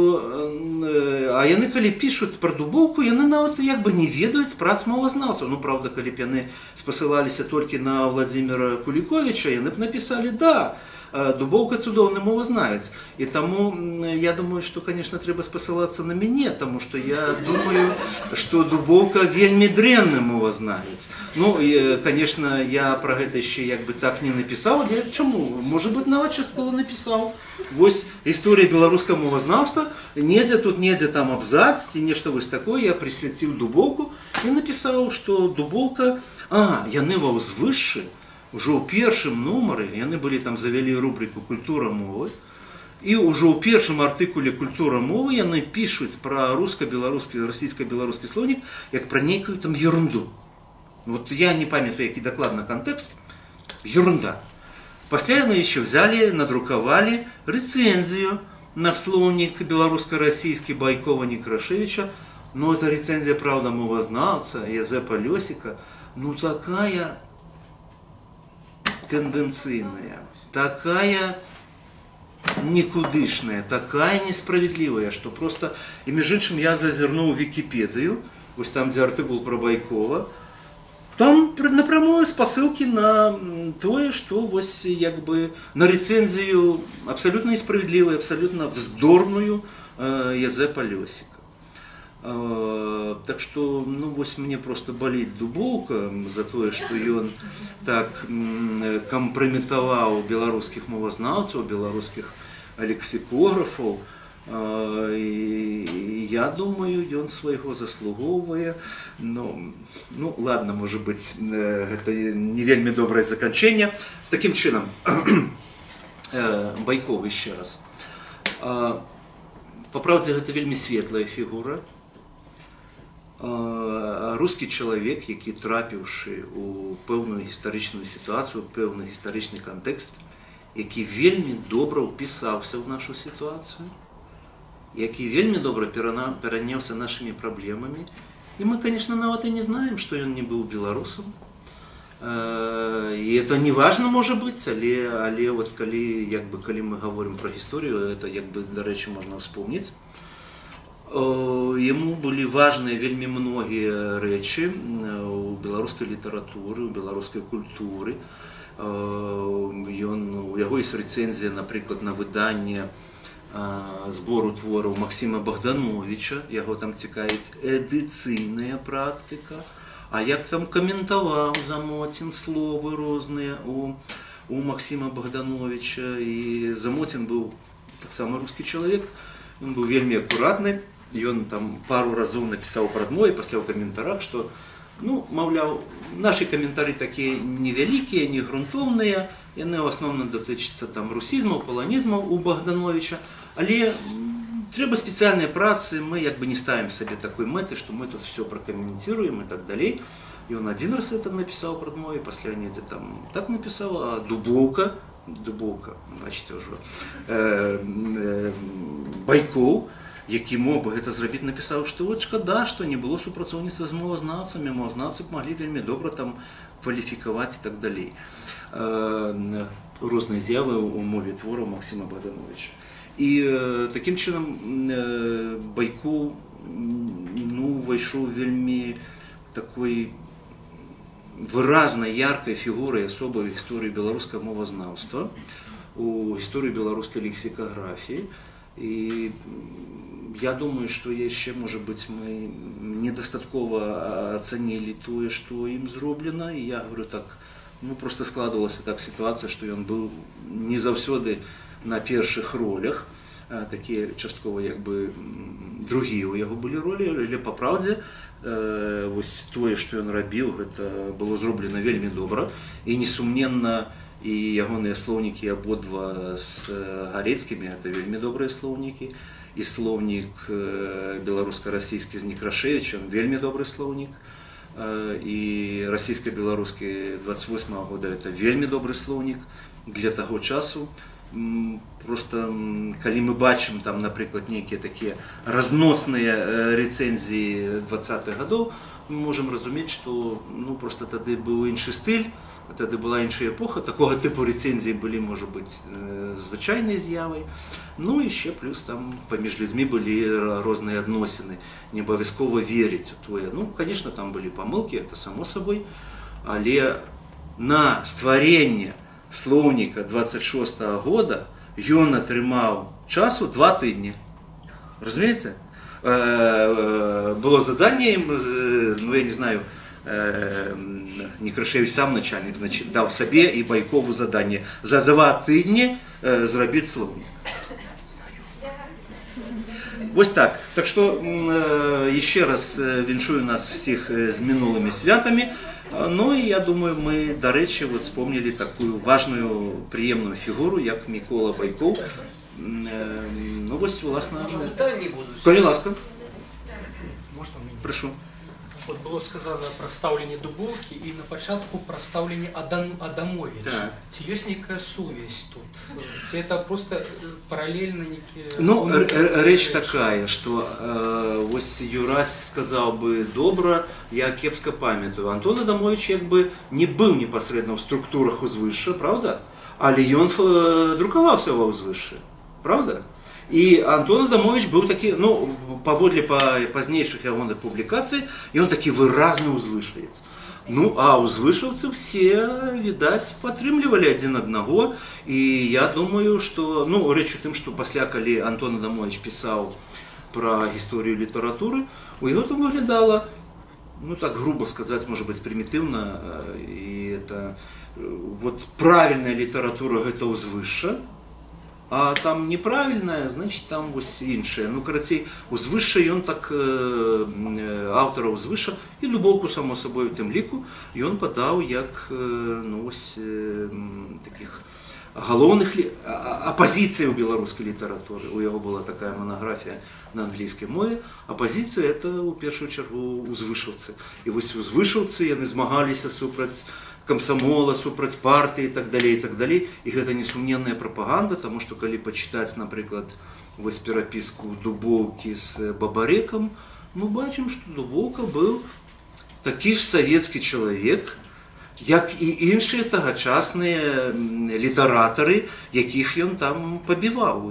а яны, калі пішуць пра Дубоўку, яны нават як бы не ведаюць прац мовазнаўцаў. Ну, праўда, калі б яны спасылаліся толькі на Владимира Куліковича, яны б напісалі: «Да, Дубоўка цудоўны мовазнавец». І таму я думаю, што, конечно, трэба спасылацца на мяне, таму што я думаю, што Дубоўка вельмі дрэнны мовазнавец. Ну, і, конечно, я пра гэта яшчэ як бы так не напісаў, але чаму? Можа быць, нават часткова напісаў. Вось гісторыя беларускага мовазнаўства, недзе тут, недзе там абзац ці нешта вось такое, я прысвяціў Дубоўку і напісаў, што Дубоўка, яны ва «Узвышшы», ўжо ў першым нумары, яны былі там, завялі рубрыку «Культура мовы», і ўжо ў першым артыкуле «Культура мовы» яны пішуць пра руска-беларускі, расійска-беларускі слоўнік як пра нейкую там ерунду. Вот я не памятаю, які дакладна кантэкст, ерунда. Пасля яны еще взяли, надрукавалі рэцэнзію на слоўнік беларуска-расійскі Байкова, Некрашевича. Но эта рецензия, правда, мовазнаўца Язепа Лёсіка, ну, такая тэндэнцыйная, такая никудышная, такая несправедливая, что просто. І, між іншым, я зазірнуў у Вікіпедыю, вось там, дзе артыкул пра Байкова, там напрямую спасылкі на тое, што вось як бы на рэцэнзію абсалютна несправядлівую, абсалютна вздорную Язепа Лёсіка. Так што, ну, вось мне просто баліць Дубоўка за тое, што ён так кампраметаваў беларускіх мовазнаўцаў, беларускіх лексікографаў. І я думаю, ён свайго заслугоўвае. Ну ладно, можа быць, гэта не вельмі добрае заканчэнне. Такім чынам, Байкоў яшчэ раз. Па праўдзе, гэта вельмі светлая фігура. Рускі чалавек, які, трапіўшы у пэўную гістарычную сітуацыю, пэўны гістарычны кантэкст, які вельмі добра ўпісаўся ў нашу сітуацыю, які вельмі добра пераняўся нашымі праблемамі. І мы, конечно, нават і не знаем, што ён не быў беларусам. І это не важно, можа быць, але вот калі, як бы, калі мы говорим про гісторыю, это як бы, дарэчы, можна вспомніць. Яму былі важныя вельмі многія рэчы у беларускай літаратуры, у беларускай культуры. Ён, у яго ёсць рэцэнзія, напрыклад, на выданне збору твораў Максіма Багдановіча, яго там цікавіць эдыцыйная практыка. А як там каментаваў Замоцін словы розныя у Максіма Багдановіча. І Замоцін быў таксама рускі чалавек, ён быў вельмі акуратны, ён там пару разоў напісаў прадмове, пасля ў каментарах, што, ну, маўляў, нашы каментары такія невялікія, не грунтоўныя, яны ў асноўным датычацца там русізмаў, паланізмаў у Багдановіча, але трэба спецыяльныя працы, мы як бы не ставім сабе такой мэты, што мы тут все пракаментируем и так далей. І он один раз это напісаў у прадмове, пасля недзе там так напісаў, а Дубоўка, Дубоўка, бачыце ўжо, Байкоў, які мог бы гэта зрабіць, напісаў, што вот шкада, што не было супрацоўніцтва з мовазнаўцамі, мовазнаўцы б маглі вельмі добра там кваліфікаваць і так далей. Розныя з'явы ў мове твораў Максіма Багдановіча. І такім чынам Байкоў ну, увайшоў вельмі такой выразнай, яркай фігурай, асобай у гісторыі беларускага мовазнаўства, у гісторыі беларускай лексікаграфіі. І я думаю, што яшчэ, можа быць, мы недастаткова ацанілі тое, што ім зроблена. І я говорю так, ну, просто складывалася так сітуацыя, што ён быў не заўсёды на першых ролях, такія часткова як бы другія ў яго былі ролі, але па праўдзе вось тое, што ён рабіў, гэта было зроблена вельмі добра і, несумненна, і ягоныя слоўнікі абодва з Гарецкімі — это вельмі добрыя слоўнікі, і слоўнік беларуска-расійскі з Некрашэвічам — вельмі добры слоўнік, і расійска-беларускі 28 -го года — это вельмі добры слоўнік для таго часу. Просто калі мы бачым там, напрыклад, нейкія такія разносныя рэцэнзіі 20-х гадоў, мы можам разумець, што, ну, просто тады быў іншы стыль, тады была іншая эпоха, такога тыпу рэцэнзіі былі, можа быць, звычайнай з'явай. Ну, яшчэ плюс там паміж людзьмі былі розныя адносіны, не абавязкова верыць у тое. Ну, конечно, там былі памылкі, это само сабой, але на стварэнне слоўніка 26 -го года ён атрымаў часу 2 тыдні. Разумееце? Было заданне ім, ну, я не знаю, Некрашэвіч сам начальнік, значит, даў сабе і Байкову заданне за 2 тыдні зрабіць слоўнік. Вось так. Так што еще раз віншую нас всех з мінулымі святамі. Ну і я думаю, мы, дарэчы, вот вспомнили такую важную, прыемную фігуру, як Мікола Байкоў. Ну вось, уласна, Пытанні будуць. Калі ласка, Можна мяне? Прашу. Вот было сказана пра стаўленне Дубоўкі і на пачатку пра стаўленне Адамовіча. Так. Ці ёсць нейкая сувязь тут? Ці это просто паралельна нейкія Ну, рэч рэчы? такая, што вось Юрась сказаў бы добра, я кепска памятаю. Антон Адамович як бы не быў непасрэдна ў структурах «Узвышша», правда? Але ён друкаваўся ва «Узвышшы», правда? І Антон Адамович быў такі, ну, паводле пазнейшых ягоных публікацый, ён такі выразны узвышаец. Ну, а узвышаўцы все, відаць, падтрымлівалі адзін аднаго. І я думаю, што, ну, рэч у тым, што пасля, калі Антон Адамович пісаў пра гісторыю літаратуры, у яго там выглядала, ну, так грубо сказать, может быть, примитивно, и это вот правильная літаратура — гэта «Узвышша», а там неправильная, значит, там вось іншае. Ну, карацей, «Узвышша» ён так аўтара «Узвышша» і Дубоўку, само сабой, у тым ліку, ён падаў як ну, вось, таких галоўных апазіцыі ў беларускай літаратуры. У яго была такая манаграфія на англійскай мове. Апазіцыя — это ў першую чаргу узвышаўцы. І вось узвышаўцы, яны змагаліся супраць камсамола, супраць партыі і так далей, і так далей. І гэта несумненная прапаганда, таму што калі пачытаць, напрыклад, вось перапіску Дубоўкі з Бабарыкам, мы бачым, што Дубоўка быў такі ж савецкі чалавек, як і іншыя тагачасныя літаратары, якіх ён там пабіваў.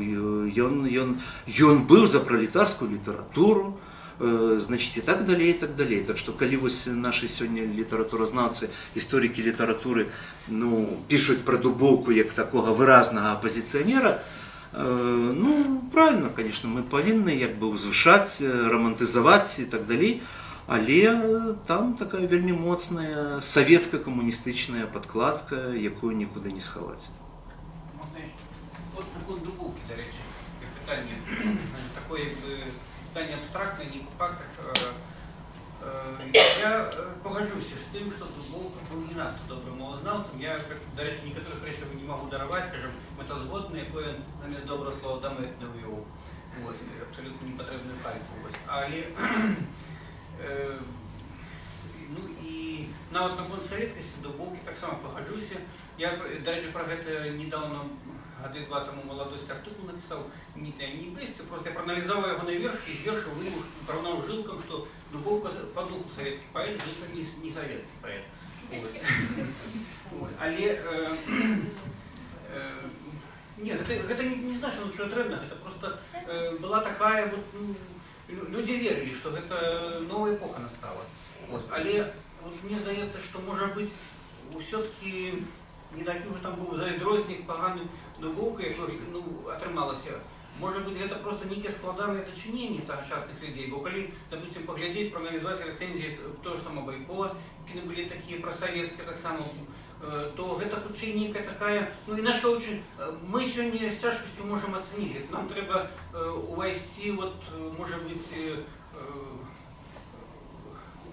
Ён быў за пралетарскую літаратуру, значит, і так далей, і так далей. Так што калі вось нашы сёння літаратуразнаўцы, гісторыкі літаратуры, ну, пішуць пра Дубоўку як такога выразнага апазіцыянера, ну, правильно, конечно, мы павінны як бы ўзвышаць, рамантызаваць і так далей, але там такая вельмі моцная савецка-камуністычная подкладка, якую нікуды не схаваць. Можна яшчэ? От наконт Дубоўкі, дарэчы, пытанне. Такое якбы пытанне абстрактнае, не па фактах. Я пагаджуся з тым, што Дубоўка быў не надта добрым мовазнаўцам. Я, дарэчы, некаторых рэчаў не магу дараваць, скажам, мэтазгодны, якое ён на добрае слова дамэтны ўвёў. Вот, абсалютна непатрэбную кальку. Вось. Але ну і нават наконт савецкасці Дубоўкі таксама пагаджуся. Я, дарэчы, пра гэта недавно гады два таму «Маладосць» артыкул напісаў, не, не бэсці, проста я прааналізаваў ягоны верш і з верша вывеў, параўнаў з Жылкам, што Дубоўка па духу савецкі паэт, Жылка не савецкі паэт. Вот. Вот. Але не, гэта не значыць, што дрэнна, гэта проста была такая вот, ну, людзі верылі, што гэта новая эпоха настала. Вот. Але вот мне здаецца, што, можа быць, усё-такі не такі ўжо там быў зайздроснік паганы Дубоўка, як, ну, атрымалася. Можа быць, гэта проста нейкія складаныя дачыненні тагачасных людзей. Бо калі, допустим, паглядзець, прааналізаваць рэцэнзіі того ж самого Байкова, які былі такія прасавецкія таксама, то гэта хутчэй нейкая такая, ну, інакш кажучы, мы сёння з цяжкасцю можам ацаніць. Нам трэба увайсці, вот, можа быць,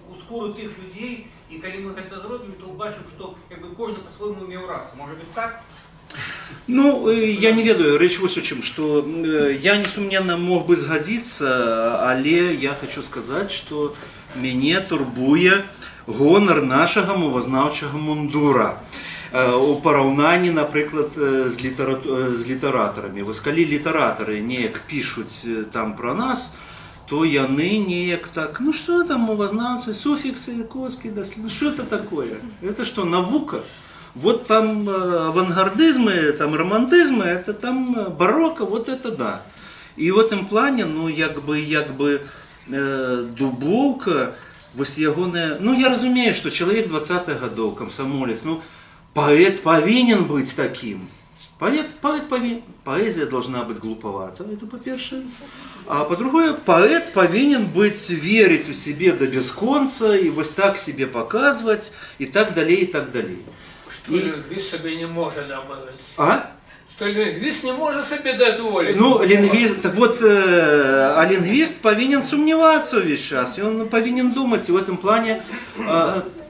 у скуру тых людзей, і калі мы гэта зробім, то ўбачым, што як бы кожны па-свойму меў рацыю. Можа быць, так? Ну, я не ведаю, рэч вось у чым, што я, несумненна, мог бы згадзіцца, але я хочу сказаць, што мяне турбуе гонар нашага мовазнаўчага мундура у параўнанні, напрыклад, з літаратарамі. Вось калі літаратары неяк пішуць там пра нас, то яны неяк так: «Ну что там мовазнаўцы, суфіксы, коскі, ну что это такое? Это что, навука? Вот там авангардызмы, там романтызмы, это там барока, вот это да». И в этом плане, ну, як бы Дубоўка, вось ягоная, ну, я разумею, что чалавек 20-х гадоў, камсамолец, ну, паэт павінен быць таким. Паэт павінен, паэзія должна быть глуповата, это па-першае. А па-другое, паэт павінен быць, верыць у сябе да бясконца і вось так себе паказваць і так далей, і так далей. Што лінгвіст сабе не можа дамовіць. А? Што лінгвіст не можа сабе дазволіць. Ну, лінгвіст, так вот, а лінгвіст павінен сумнявацца ўвесь час, і он павінен думаць, і в этом плане,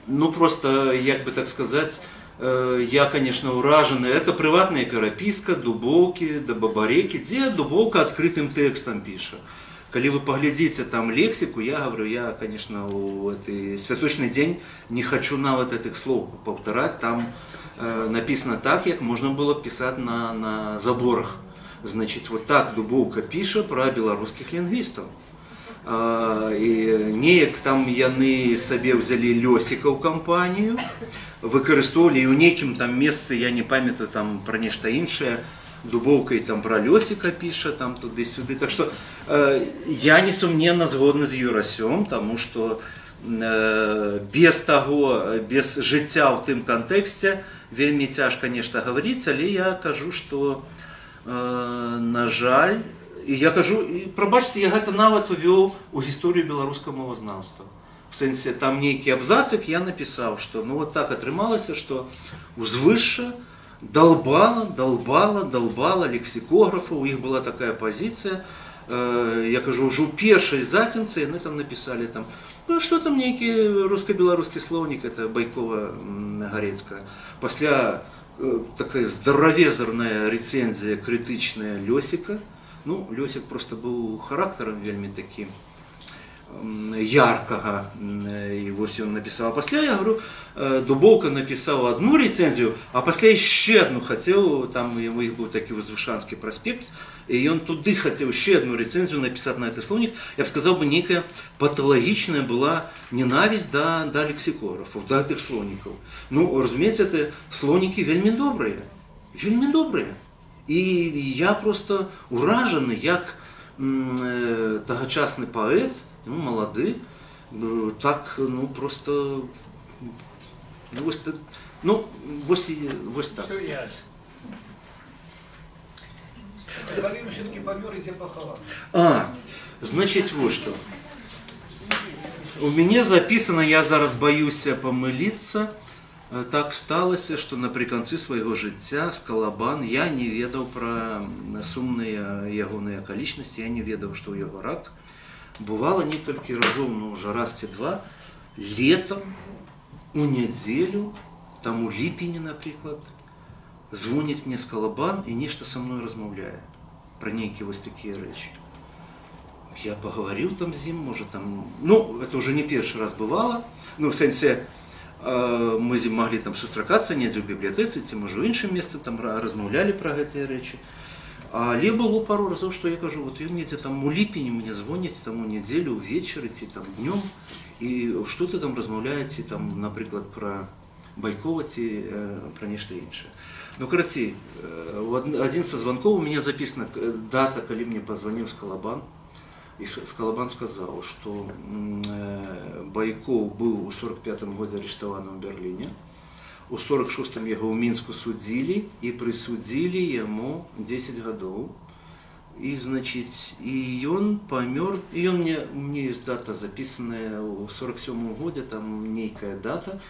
ну, просто, як бы так сказать, я, конечно, уражаны. Это прыватная перапіска Дубоўкі да Бабарэкі, дзе Дубоўка адкрытым тэкстам піша. Калі вы паглядзіце там лексіку, я говорю, я, конечно, у гэты святочны дзень не хочу нават этих слоў паўтараць, там написано так, як можна было б пісаць на заборах. Значит, вот так Дубоўка піша пра беларускіх лінгвістаў. І неяк там яны сабе ўзялі Лёсіка ў кампанію, выкарыстоўвалі, і ў нейкім там месцы, я не памятаю, там пра нешта іншае, Дубоўка і там пра Лёсіка піша, там туды-сюды. Так што я, несумненна, згодны з Юрасём, таму што без таго, без жыцця ў тым кантэксце вельмі цяжка нешта гаварыць, але я кажу, што на жаль, і я кажу, і, прабачце, я гэта нават увёў у гісторыю беларускага мовазнаўства. В сэнсе, там нейкі абзацык я напісаў, што ну вот так атрымалася, што Узвышша долбала, долбала, долбала лексікографаў, у іх была такая пазіцыя. Я кажу, ўжо ў першай зацемцы яны там напісалі там, ну что там нейкі руска-беларускі слоўнік, это Байкова Гарецкая. Пасля такая здаравезарная рэцэнзія крытычная Лёсіка. Ну, Лёсік просто быў характарам вельмі такім яркага, і вось ён напісаў. А пасля, я говорю, Дубоўка напісаў одну рэцэнзію, а пасля яшчэ одну хацеў, там у іх быў такі Узвышанскі праспект, і ён туды хацеў яшчэ одну рэцэнзію напісаць на гэты слоўнік. Я б сказаў бы, нейкая паталагічная была ненавісць да лексікографаў, да гэтых слоўнікаў. Ну, разумееце, это слоўнікі вельмі добрыя, вельмі добрыя. І я просто уражаны, як тагачасны паэт, ну, малады, так, ну, просто, ну, вось, ну, вось, вось так. Усё ясна. Калі ён все-таки памёр і дзе пахаваны? А, значит, вот что. У мяне записано, я зараз баюся памыліцца, так сталася, што напрыканцы свайго жыцця Скалабан, я не ведаў пра сумныя ягоныя акалічнасці, я не ведаў, што ў яго рак. Бывала некалькі разоў, ну, ўжо раз ці два, летом, у нядзелю, там у ліпені, напрыклад, звоніць мне Скалабан і нешта са мной размаўляе пра нейкія вось такія рэчы. Я пагаварыў там з ім, можа там, ну, это уже не першы раз бывало, ну, в сэнсе, Мы з ім маглі там сустракацца недзе ў бібліятэцы ці, можа, ў іншым месцы, там размаўлялі пра гэтыя рэчы. Але было пару разоў, што я кажу, вот ён недзе там у ліпені мне звоніць, там у нядзелю ўвечары ці там днём, і што ты там размаўляеце там, напрыклад, пра Байкова ці пра нешта іншае. Ну, карацей, адзін са званкоў, у мяне запісана дата, калі мне пазваніў Скалабан. І Скалабан сказаў, што Байкоў быў у 45 годзе арыштаваны ў Берліне. У 46 яго ў Мінску судзілі і прысудзілі яму 10 гадоў. І, значыць, і ён памёр, і ён мне ёсць дата запісаная ў 47 годзе, там нейкая дата.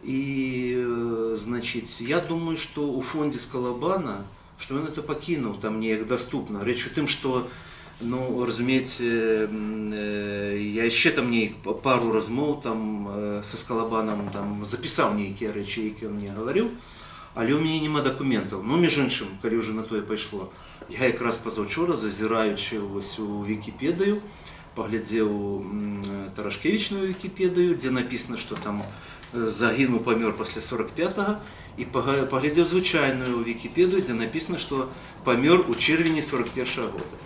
І, значыць, я думаю, што ў фондзе Скалабана, што ён это пакінуў там неяк даступна. Рэч у тым, што, ну, разумееце, я яшчэ там неяк пару размоў там са Скалабанам там запісаў нейкія рэчы, якія ён мне гаварыў, але ў мяне няма дакументаў. Ну, між іншым, калі ўжо на тое пайшло, я якраз пазаўчора, зазіраючы вось у Вікіпедыю, паглядзеў Тарашкевічную Вікіпедыю, дзе напісана, што там загінуў, памёр пасля 45-го, і паглядзеў звычайную Вікіпедыю, дзе напісана, што памёр у чэрвені 41 года.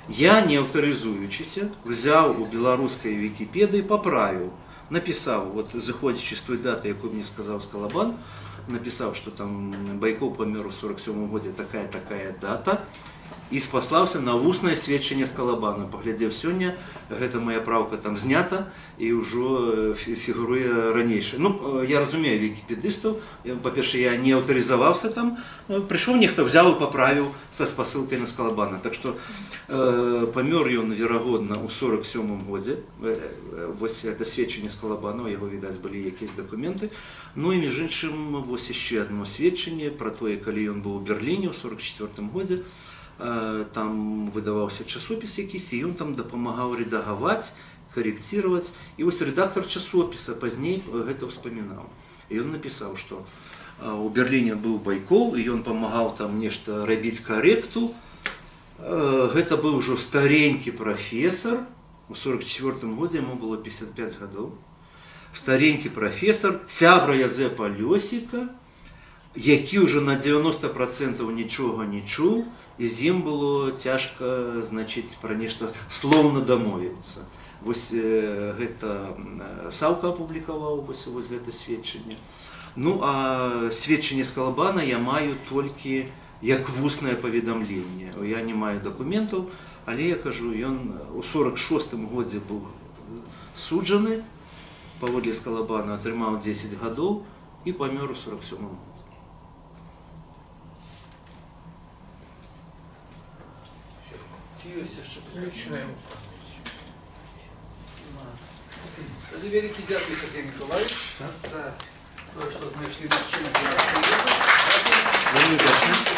Я, не аўтарызуючыся, взяў у беларускай Вікіпедыі, паправіў, напісаў, вот зыходзячы з той даты, якую мне сказаў Скалабан, напісаў, што там Байкоў памёр у 47 годзе, такая дата, і спаслаўся на вуснае сведчанне Скалабана. Паглядзеў сёння, гэта моя праўка там знята і ўжо фігуруе ранейшая. Ну, я разумею вікіпедыстаў, па-першае, я не аўтарызаваўся там, прыйшоў нехта, взяў і паправіў са спасылкай на Скалабана. Так што памёр ён, верагодна, ў 47 годзе. Вось это сведчанне Скалабана, у яго, відаць, былі якісь дакументы. Ну і, між іншым, вось яшчэ адно сведчанне пра тое, калі ён быў у Берліне ў 44 годзе, там выдаваўся часопіс якісь, і ён там дапамагаў рэдагаваць, карэкціраваць. І вось рэдактар часопіса пазней гэта ўспамінаў. І ён напісаў, што у Берліне быў Байкоў, і ён памагаў там нешта рабіць карэкту. Гэта быў ужо старенькі прафесар, у 44 годзе яму было 55 гадоў. Старенькі прафесар, сябра Язэпа Лёсіка, які ўжо на 90% нічога не чуў, і з ім было цяжка, значыць, пра нешта слоўна дамовіцца. Вось гэта Саўка апублікаваў вось гэта сведчанне. Ну а сведчанне Скалабана я маю толькі як вуснае паведамленне. Я не маю дакументаў, але я кажу, ён у 46 годзе быў суджаны, паводле Скалабана атрымаў 10 гадоў і памёр у 47 годзе. Ці ёсць яшчэ пытанні? Включаем. Тады вялікі дзякуй, Сяргей Мікалаевіч, за тое, што знайшлі магчымасць да нас прыехаць. Дзякуй. Вельмі удзячны.